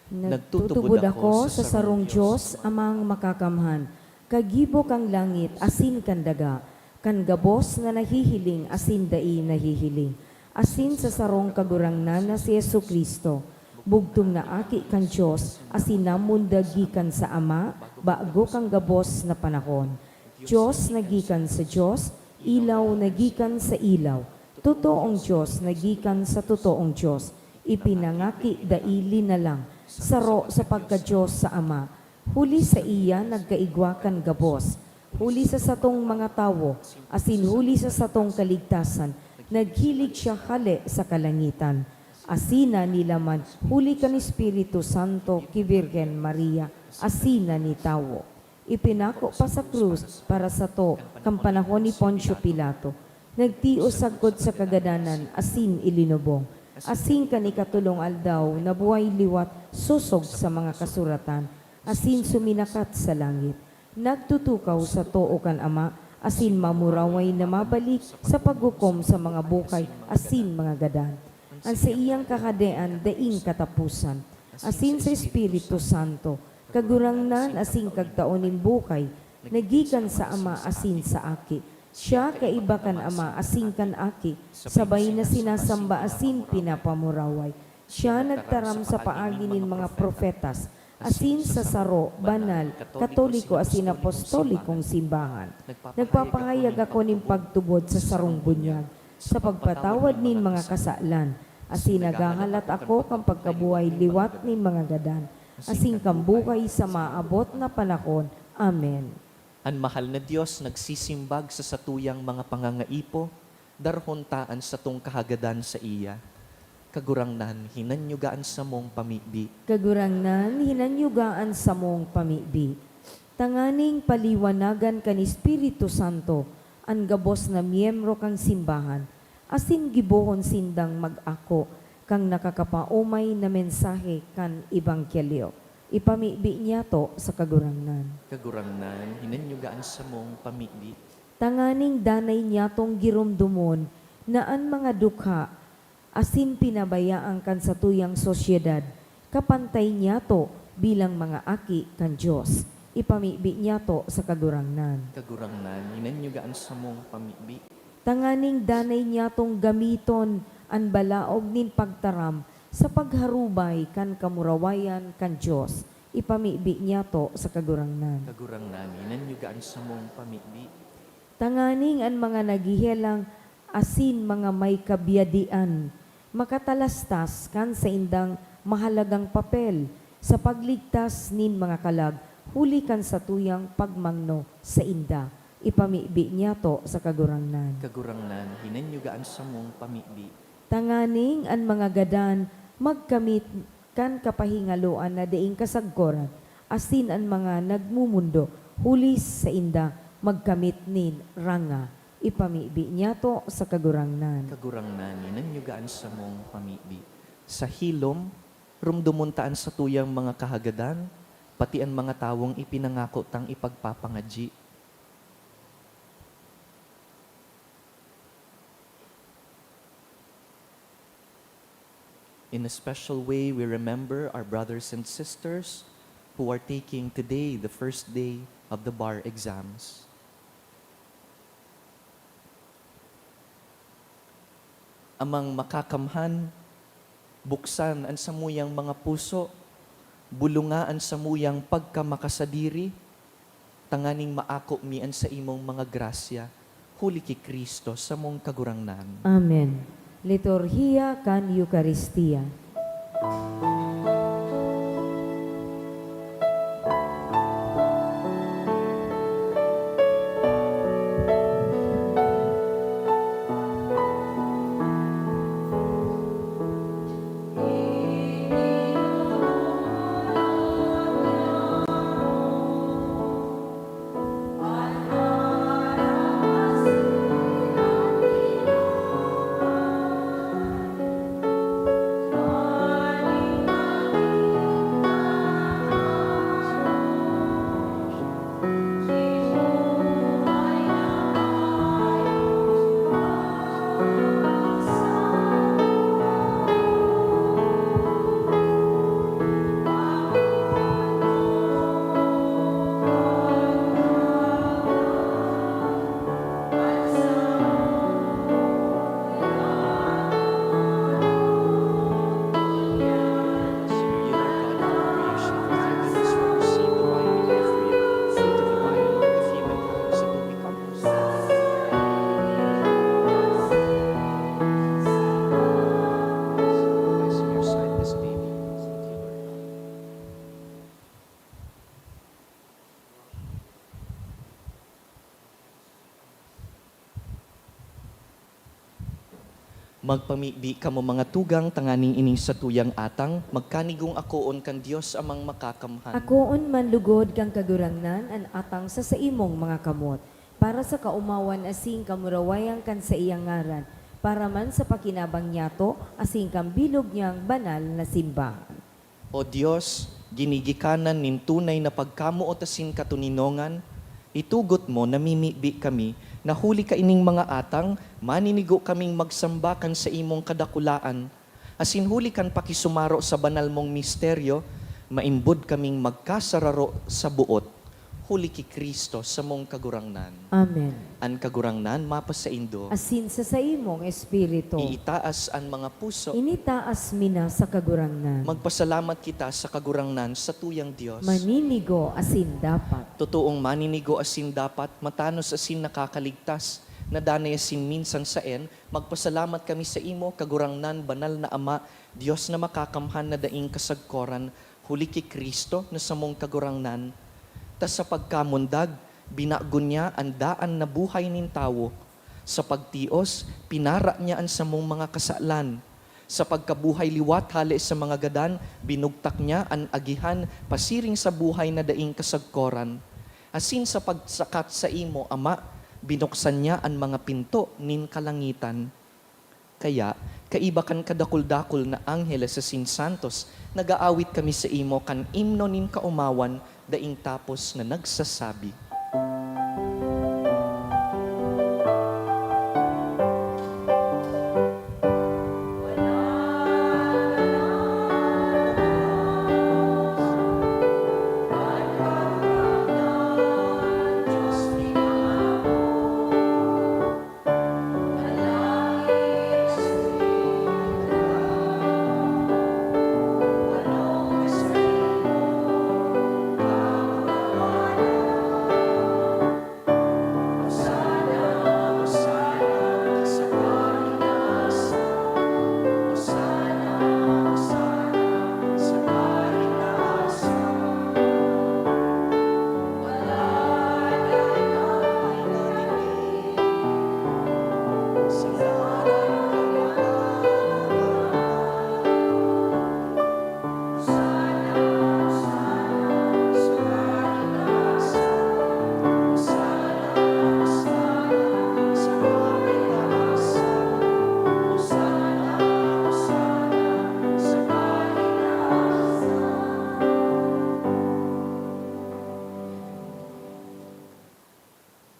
Nagtutubod ako sa sarong Dios, Amang Makakamhan, kagibo kan langit asin kan daga, kan gabos na nahihiling asin dai nahihiling, asin sa sarong Kagurangnan na si Jesu-Cristo, bugtong na Aki kan Dios asin namundag gikan sa Ama bago kan gabos na panahon. Dios na gikan sa Dios, ilaw na gikan sa ilaw, totoong Dios na gikan sa totoong Dios, ipinangaki dai linalang, saro sa pagka-Dios sa Ama. Huli saiya nagkaigwa kan gabos. Huli sa satong mga tawo, asin huli sa satong kaligtasan, naghilig siya hale sa kalangitan. Asina nilaman huli kan Espiritu Santo ki Birhen Maria, asina nitawo. Ipinako pa sa krus para sato kan panahon ni Poncio Pilato. Nagtios sagkod sa kagadanan asin ilinubong. Asin kan ikatolong aldaw, nabuhay liwat sosog sa mga kasuratan, asin suminakat sa langit. Nagtutukaw sa too kan Ama, asin mamuraway na mabalik sa paghukom sa mga buhay asin mga gadan. An saiyang kahadean daing kataposan, asin sa Espiritu Santo, Kagurangnan asin Kagtao nin buhay, na gikan sa Ama asin sa Aki. Siya kaiba kan Ama asin kan Aki, sabay na sinasamba asin pinapamuraway. Siya nagtaram sa paagi nin mga propetas, asin sa saro, banal, katoliko asin apostolikong simbahan. Nagpapahayag ako nin pagtubod sa sarong bunyag, sa pagpatawad nin mga kasalan, asin naghahalat ako kan pagkabuhay liwat nin mga gadan, asin kan buhay sa maabot na panahon. Amen. An mahal na Dios nagsisimbag sa satuyang mga pangangaipo, darhon ta an satong kahagadan saiya. Kagurangnan, hinanyuga an samong pamibi. Kagurangnan, hinanyuga an samong pamibi. Tanganing paliwanagan kan Espiritu Santo an gabos na miyembro kan simbahan, asin gibohon sindang mag-ako kan nakakapaomay na mensahe kan ebanghelyo. Ipamibi niyato sa Kagurangnan. Kagurangnan, hinanyuga an samong pamibi. Tanganing danay niyatong giromdomon na an mga dukha asin pinabayaan kan satuyang sosyedad, kapantay niyato bilang mga aki kan Dios. Ipamibi niyato sa Kagurangnan. Kagurangnan, hinanyuga an samong pamibi. Tanganing danay niyatong gamiton an balaog nin pagtaram sa pagharubay kan kamurawayan kan Dios. Ipamibi niyato sa Kagurangnan. Kagurangnan, hinanyuga an samong pamibi. Tanganing an mga naghehelang asin mga may kabyadian, makatalastas kan saindang mahalagang papel sa pagligtas nin mga kalag huli kan satuyang pagmangno sainda. Ipamibi niyato sa Kagurangnan. Kagurangnan, hinanyuga an samong pamibi. Tanganing an mga gadan magkamit kan kapahingaloan na daing kasagkoran, asin an mga nagmumundo huli sainda magkamit nin ranga. Ipamibi niyato sa Kagurangnan. Kagurangnan, hinanyuga an samong pamibi. Sa hilom, rumdomon ta an satuyang mga kahagadan, pati an mga tawong ipinangako tang ipagpapangadyi. In a special way, we remember our brothers and sisters who are taking today the first day of the bar exams. Amang Makakamhan, buksan an samuyang mga puso, bulonga an samuyang pagkamakasadiri, tanganing maako mi an saimong mga grasya, huli ki Cristo, samong Kagurangnan. Amen. Liturhiya kan Eukaristia. Magpamibi kamo, mga tugang, tanganing ining satuyang atang magkanigong akoon kan Dios Amang Makakamhan. Akoon man lugod kan Kagurangnan an atang sa saimong mga kamot, para sa kaomawan asin kamurawayan kan saiyang ngaran, para man sa pakinabang niyato asin kan bilog niyang banal na simbahan. O Dios, ginigikanan nin tunay na pagkamoot asin katoninongan, itugot mo, namimibi kami na huli kaining mga atang, maninigo kaming magsamba kan saimong kadakulaan, asin huli kan pakisumaro sa banal mong misteryo, maimbod kaming magkasararo sa boot. Huli ki Cristo, samong Kagurangnan. Amen. An Kagurangnan mapasaindo. Asin sa saimong espiritu. Iitaas an mga puso. Initaas mi na sa Kagurangnan. Magpasalamat kita sa Kagurangnan, satuyang Dios. Maninigo asin dapat. Totoong maninigo asin dapat, matanos asin nakakaligtas, na danay asin minsan saen, magpasalamat kami saimo, Kagurangnan, banal na Ama, Dios na makakamhan na daing kasagkoran, huli ki Cristo na samong Kagurangnan. Ta sa pagkamundag, binago niya an daan na buhay nin tawo. Sa pagtios, pinara niya an samong mga kasalan. Sa pagkabuhay liwat hale sa mga gadan, binugtak niya an agihan pasiring sa buhay na daing kasagkoran. Asin sa pagsakat saimo, Ama, binuksan niya an mga pinto nin kalangitan. Kaya, kaiba kan kadakul-dakul na angheles asin santos, nag-aawit kami saimo kan imno nin kaomawan daing tapos na nagsasabi,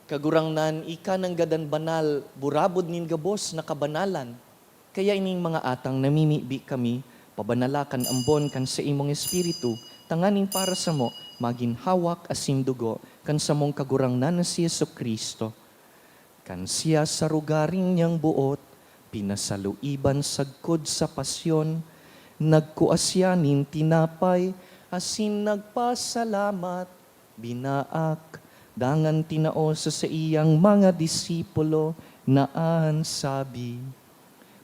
Kagurangnan, ika nanggadan banal, burabod nin gabos na kabanalan. Kaya ining mga atang namimibi kami, pabanala kan ambon kan saimong Espiritu, tanganing para samo magin hawak asin dugo kan samong Kagurangnan na si Jesu-Cristo. Kan siya sa rogaring niyang boot, pinasaluiban sagkod sa pasyon, nagkua siya nin tinapay asin nagpasalamat, binaak, dangan tinao sa saiyang mga disipulo na an sabi,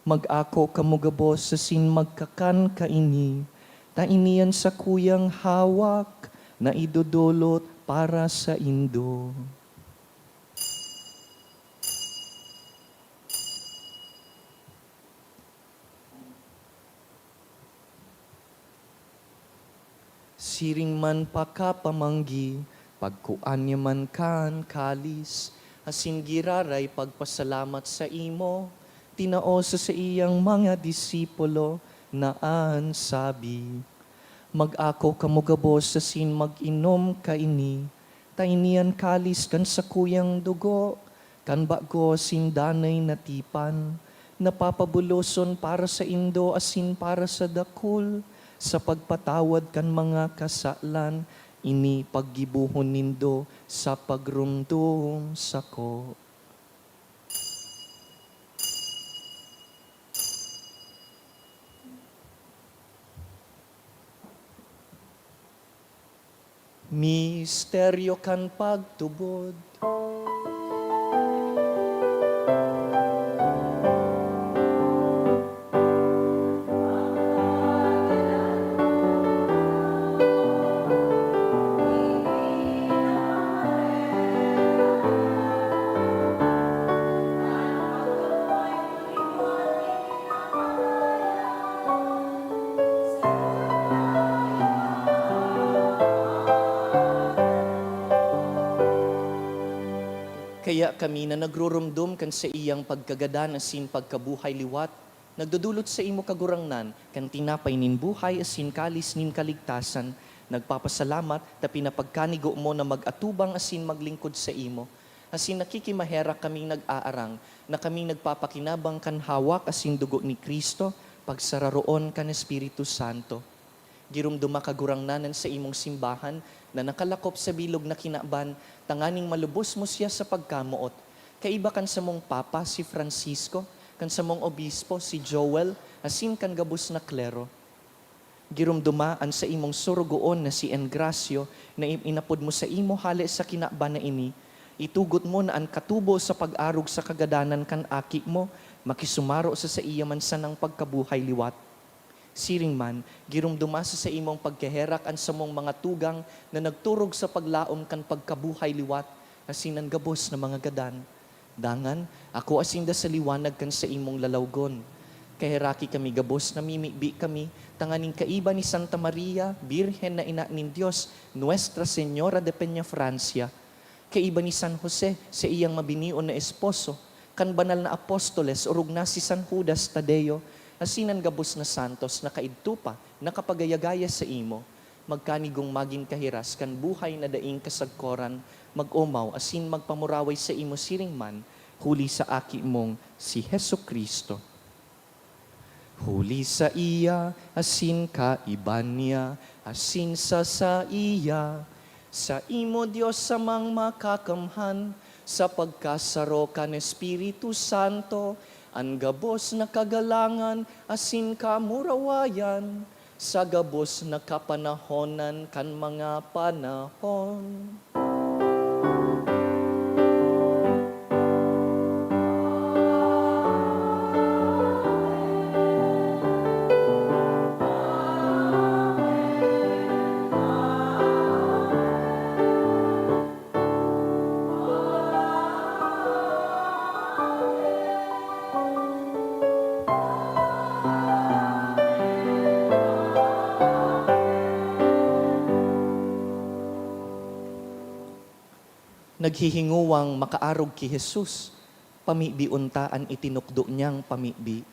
"Mag-ako kamo gabos asin magkakan kaini, ta ini an sakuyang hawak na idodolot para saindo." Siring man pakapamanggi, pagkuan niya man kan kalis, asin giraray pagpasalamat saimo, tinao sa saiyang mga disipulo na an sabi, "Mag-ako kamo gabos asin mag-inom kaini, ta ini an kalis kan sakuyang dugo, kan bago asin danay na tipan, na papabuloson para saindo asin para sa dakul, sa pagpatawad kan mga kasalan. Ini paggibohon nindo sa pagromdom sako." Misteryo kan pagtubod. Kaya kami na nagruromdom kan saiyang pagkagadan asin pagkabuhay liwat, nagdodolot saimo, Kagurangnan, kan tinapay nin buhay asin kalis nin kaligtasan, nagpapasalamat ta pinapagkanigo mo na mag-atubang asin maglingkod saimo. Asin nakikimaherak kaming nag-aarang na kami nagpapakinabang kan hawak asin dugo ni Cristo, pagsararoon kan Espiritu Santo. Giromdoma, Kagurangnan, an saimong simbahan na nakalakop sa bilog na kinaban, tanganing malubos mo siya sa pagkamoot. Kaiba kan samong Papa, si Francisco, kan samong Obispo, si Joel, asin kan gabos na klero. Giromdoma an saimong sorogoon na si Engracio na i-, inapod mo saimo hale sa kinaban na ini. Itugot mo na an katubo sa pag-arog sa kagadanan kan Aki mo makisumaro sa saiya man sanang pagkabuhay liwat. Siring man, giromdoma sa saimong pagkaherak an samong mga tugang na nagturog sa paglaom kan pagkabuhay liwat, asin an gabos na mga gadan. Dangan, akoa sinda sa liwanag kan saimong lalawgon. Kaheraki kami gabos, namimibi kami, tanganing kaiba ni Santa Maria, Birhen na Ina nin Dios, Nuestra Señora de Peñafrancia, kaiba ni San Jose, saiyang mabinion na esposo, kan banal na apostoles, orog na si San Judas Tadeo, asin an gabos na santos na kaidto pa nakapagayagaya saimo, magkanigong magin kahiras kan buhay na daing kasagkoran, mag-omaw asin magpamuraway saimo siring man, huli sa Aki mong si Jesu-Cristo. Huli saiya, asin kaiba niya, asin sa saiya, saimo, Dios Amang Makakamhan, sa pagkasaro kan Espiritu Santo, an gabos na kagalangan asin kamurawayan, sa gabos na kapanahonan kan mga panahon. Naghihingowang makaarog ki Jesus, pamibion ta an itinukdo niyang pamibi.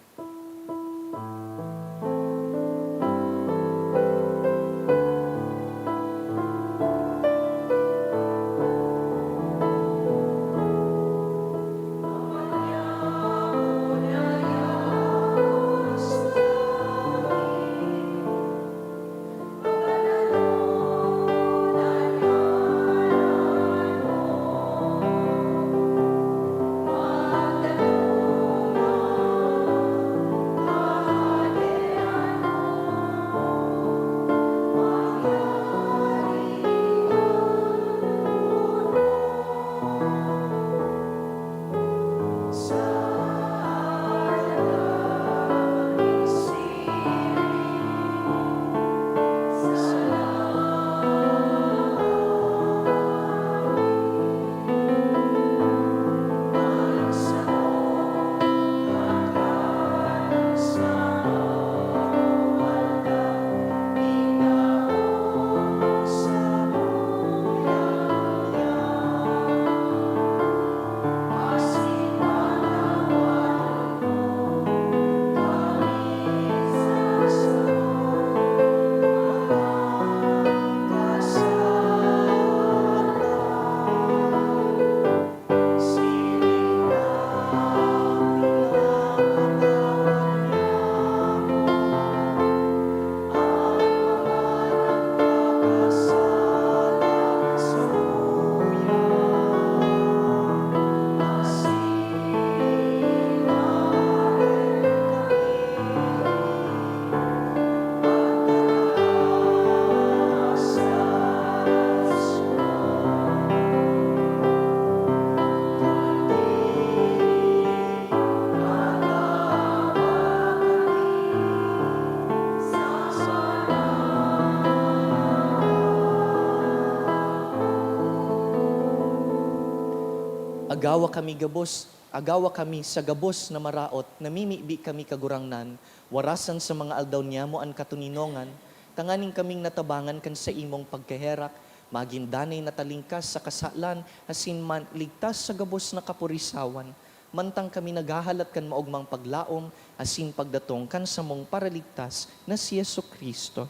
Agawa kami gabos, agawa kami sa gabos na maraot, namimibi kami, Kagurangnan, warasan sa mga aldaw niyamo an katoninongan, tanganing kaming natabangan kan saimong pagkaherak, magin danay na talingkas sa kasalan asin man ligtas sa gabos na kapurisawan, mantang kami naghahalat kan maogmang paglaom asin pagdatong kan samong Paraligtas na si Jesu-Cristo.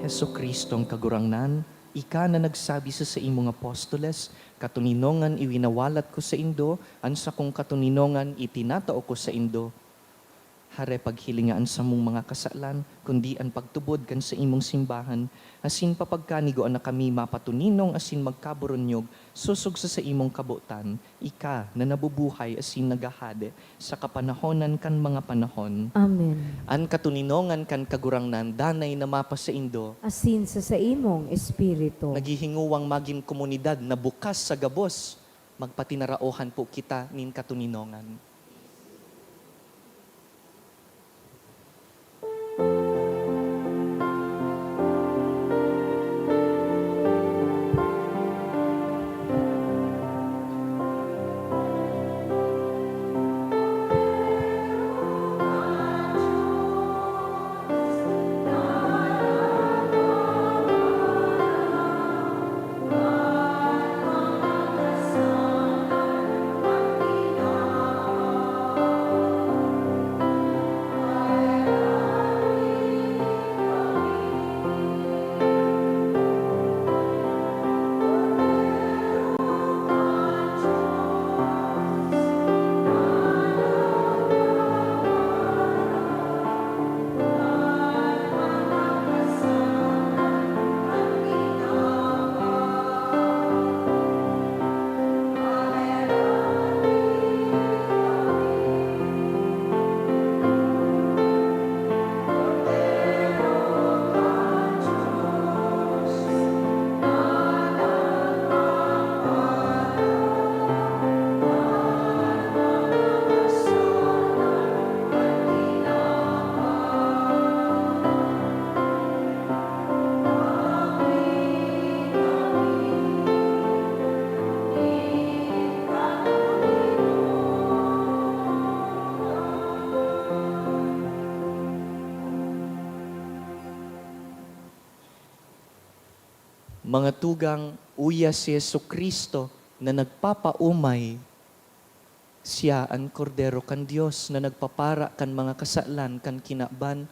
Jesu-Cristong Kagurangnan, ika na nagsabi sa saimong apostoles, "Katoninongan iwinawalat ko saindo, an sakong katoninongan itinatao ko saindo." Hare paghilinga an samong mga kasalan, kundi an pagtubod kan saimong simbahan, asin papagkanigoan na kami mapatoninong asin magkaburunyog sosog sa saimong kabotan, ika na nabubuhay asin naghahade sa kapanahonan kan mga panahon. Amen. An katoninongan kan Kagurangnan danay na mapasaindo. Asin sa saimong espiritu. Naghihinguwang magin komunidad na bukas sa gabos, magpatinaraohan po kita nin katoninongan. Mga tugang, uya si Jesu-Cristo na nagpapaomay. Siya an Kordero kan Dios na nagpapara kan mga kasalan kan kinaban.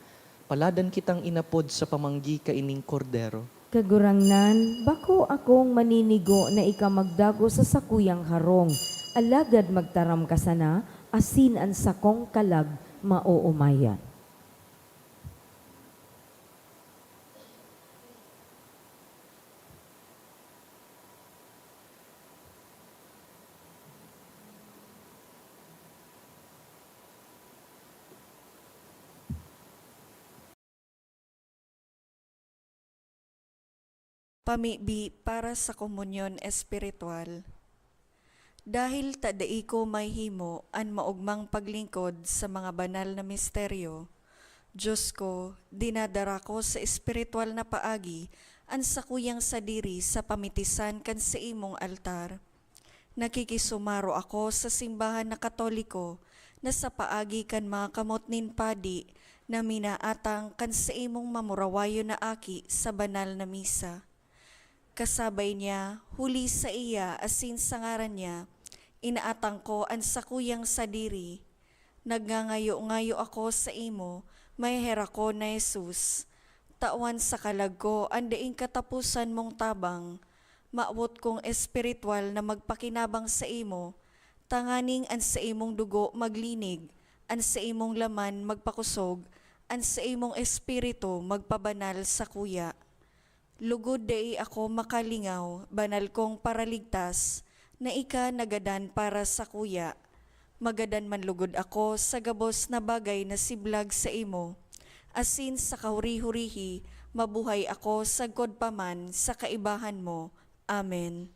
Paladan kitang inapod sa pamanggi kaining Kordero. Kagurangnan, bako akong maninigo na ika magdagos sa sakuyang harong, alagad magtaram ka sana, asin an sakong kalag maoomayan. Pamibi para sa komunyon espiritual. Dahil ta dai ko mahimo an maogmang paglingkod sa mga banal na misteryo, Dios ko, dinadara ko sa espiritual na paagi an sakuyang sadiri sa pamitisan kan saimong altar. Nakikisumaro ako sa simbahan na Katoliko na sa paagi kan mga kamot nin padi na minaatang kan saimong mamurawayon na aki sa banal na misa. Kasabay niya, huli saiya asin sa ngaran niya, inaatang ko an sakuyang sadiri. Nagngangayo-ngayo ako saimo, maheherakon na Jesus. Tawan sa kalag ko an daing kataposan mong tabang. Mawot kong espiritual na magpakinabang saimo, tanganing an saimong dugo maglinig, an saimong laman magpakosog, an saimong espiritu magpabanal sakuya. Lugod dai ako makalingaw, banal kong Paraligtas, na ika nagadan para sakuya. Magadan man lugod ako sa gabos na bagay na siblag saimo, asin sa kahuri-hurihi mabuhay ako sagkod pa man sa kaibahan mo. Amen.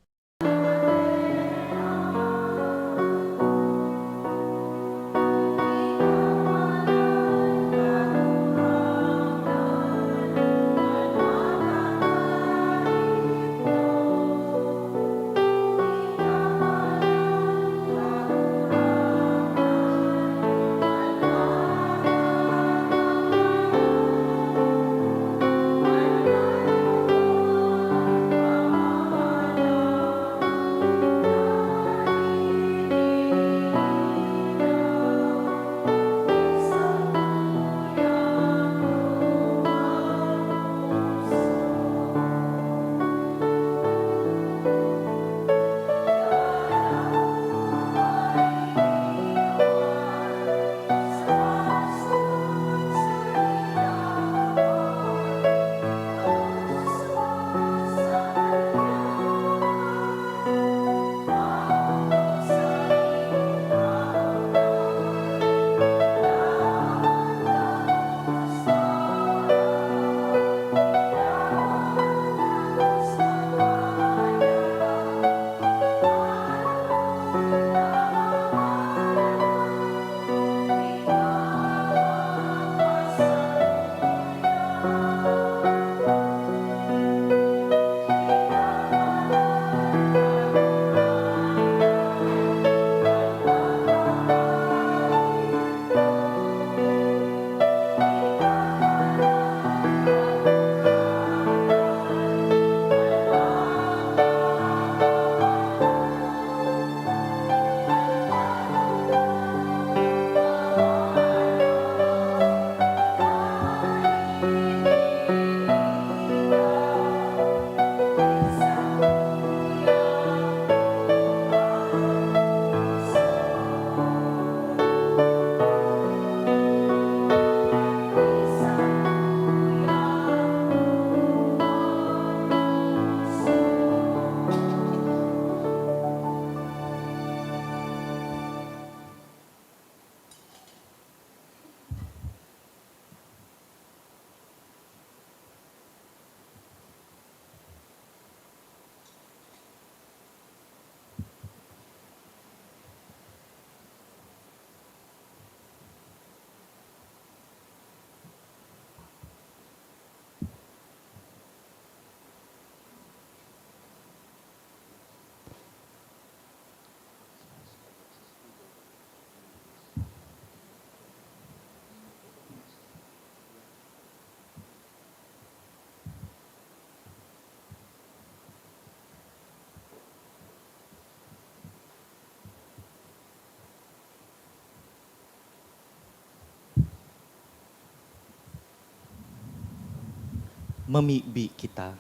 Mamibi kita.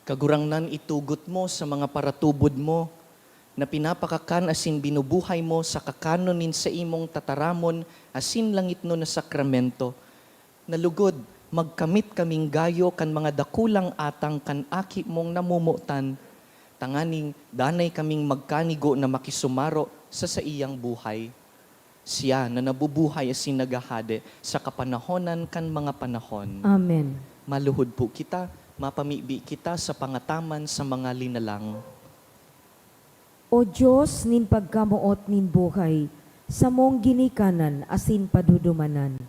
Kagurangnan, itugot mo sa mga paratubod mo na pinapakakan asin binubuhay mo sa kakanon nin saimong tataramon asin langitnon na sakramento, na lugod magkamit kaming gayo kan mga dakulang atang kan Aki mong namomotan, tanganing danay kaming magkanigo na makisumaro sa saiyang buhay. Siya na nabubuhay asin naghahade sa kapanahonan kan mga panahon. Amen. Maluhod po kita, mapamibi kita sa pangataman sa mga linalang. O Dios nin pagkamoot nin buhay, samong ginikanan asin padudumanan,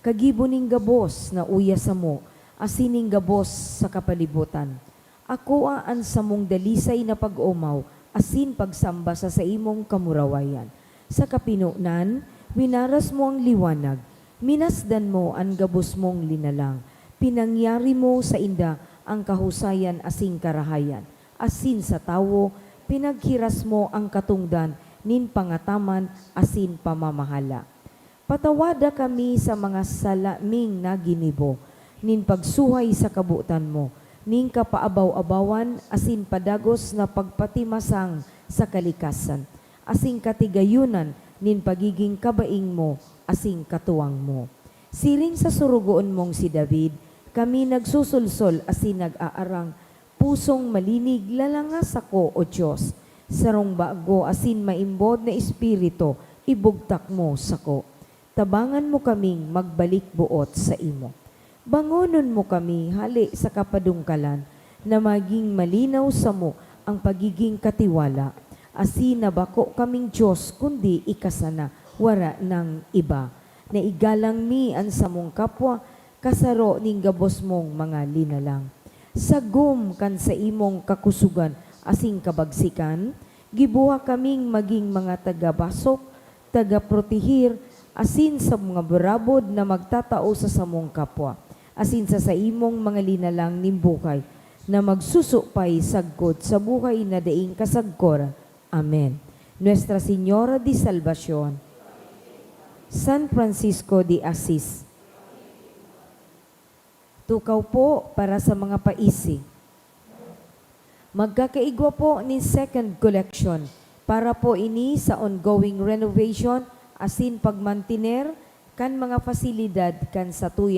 kagibo nin gabos na uya samo asin nin gabos sa kapalibotan, akoa an samong dalisay na pag-omaw asin pagsamba sa saimong kamurawayan. Sa kapinonan, winaras mo an liwanag, minasdan mo an gabos mong linalang, pinangyari mo sainda an kahusayan asin karahayan, asin sa tawo, pinaghiras mo an katongdan nin pangataman asin pamamahala. Patawada kami sa mga sala ming naginibo, nin pagsuhay sa kabotan mo, nin kapaabaw-abawan asin padagos na pagpatimasang sa kalikasan, asin katigayonan nin pagiging kabaing mo asin katuwang mo. Siring sa sorogoon mong si David, kami nagsusulsol asin nag-aarang pusong malinig, lalanga sako, O Dios, sarong bago asin maimbod na espiritu ibugtak mo sako. Tabangan mo kaming magbalik boot saimo. Bangonon mo kami hale sa kapadungkalan, na magin malinaw samo ang pagigin katiwala, asin na bako kaming Dios kundi ika sana, wara nang iba. Na igalang mi an samong kapwa, kasaro nin gabos mong mga linalang. Sagom kan saimong kakusogan asin kabagsikan, gibuha kaming magin mga taga-basok, taga-protehir, asin sa mga burabod na magtatao sa samong kapwa, asin sa saimong mga linalang nin buhay, na magsusupay sagkod sa buhay na daing kasagkoran. Amen. Nuestra Señora de Salvacion, San Francisco de Assis. Tukaw po para sa mga paisi. Magkakaigwa po nin second collection para po ini sa ongoing renovation asin pagmantiner kan mga pasilidad kan satuya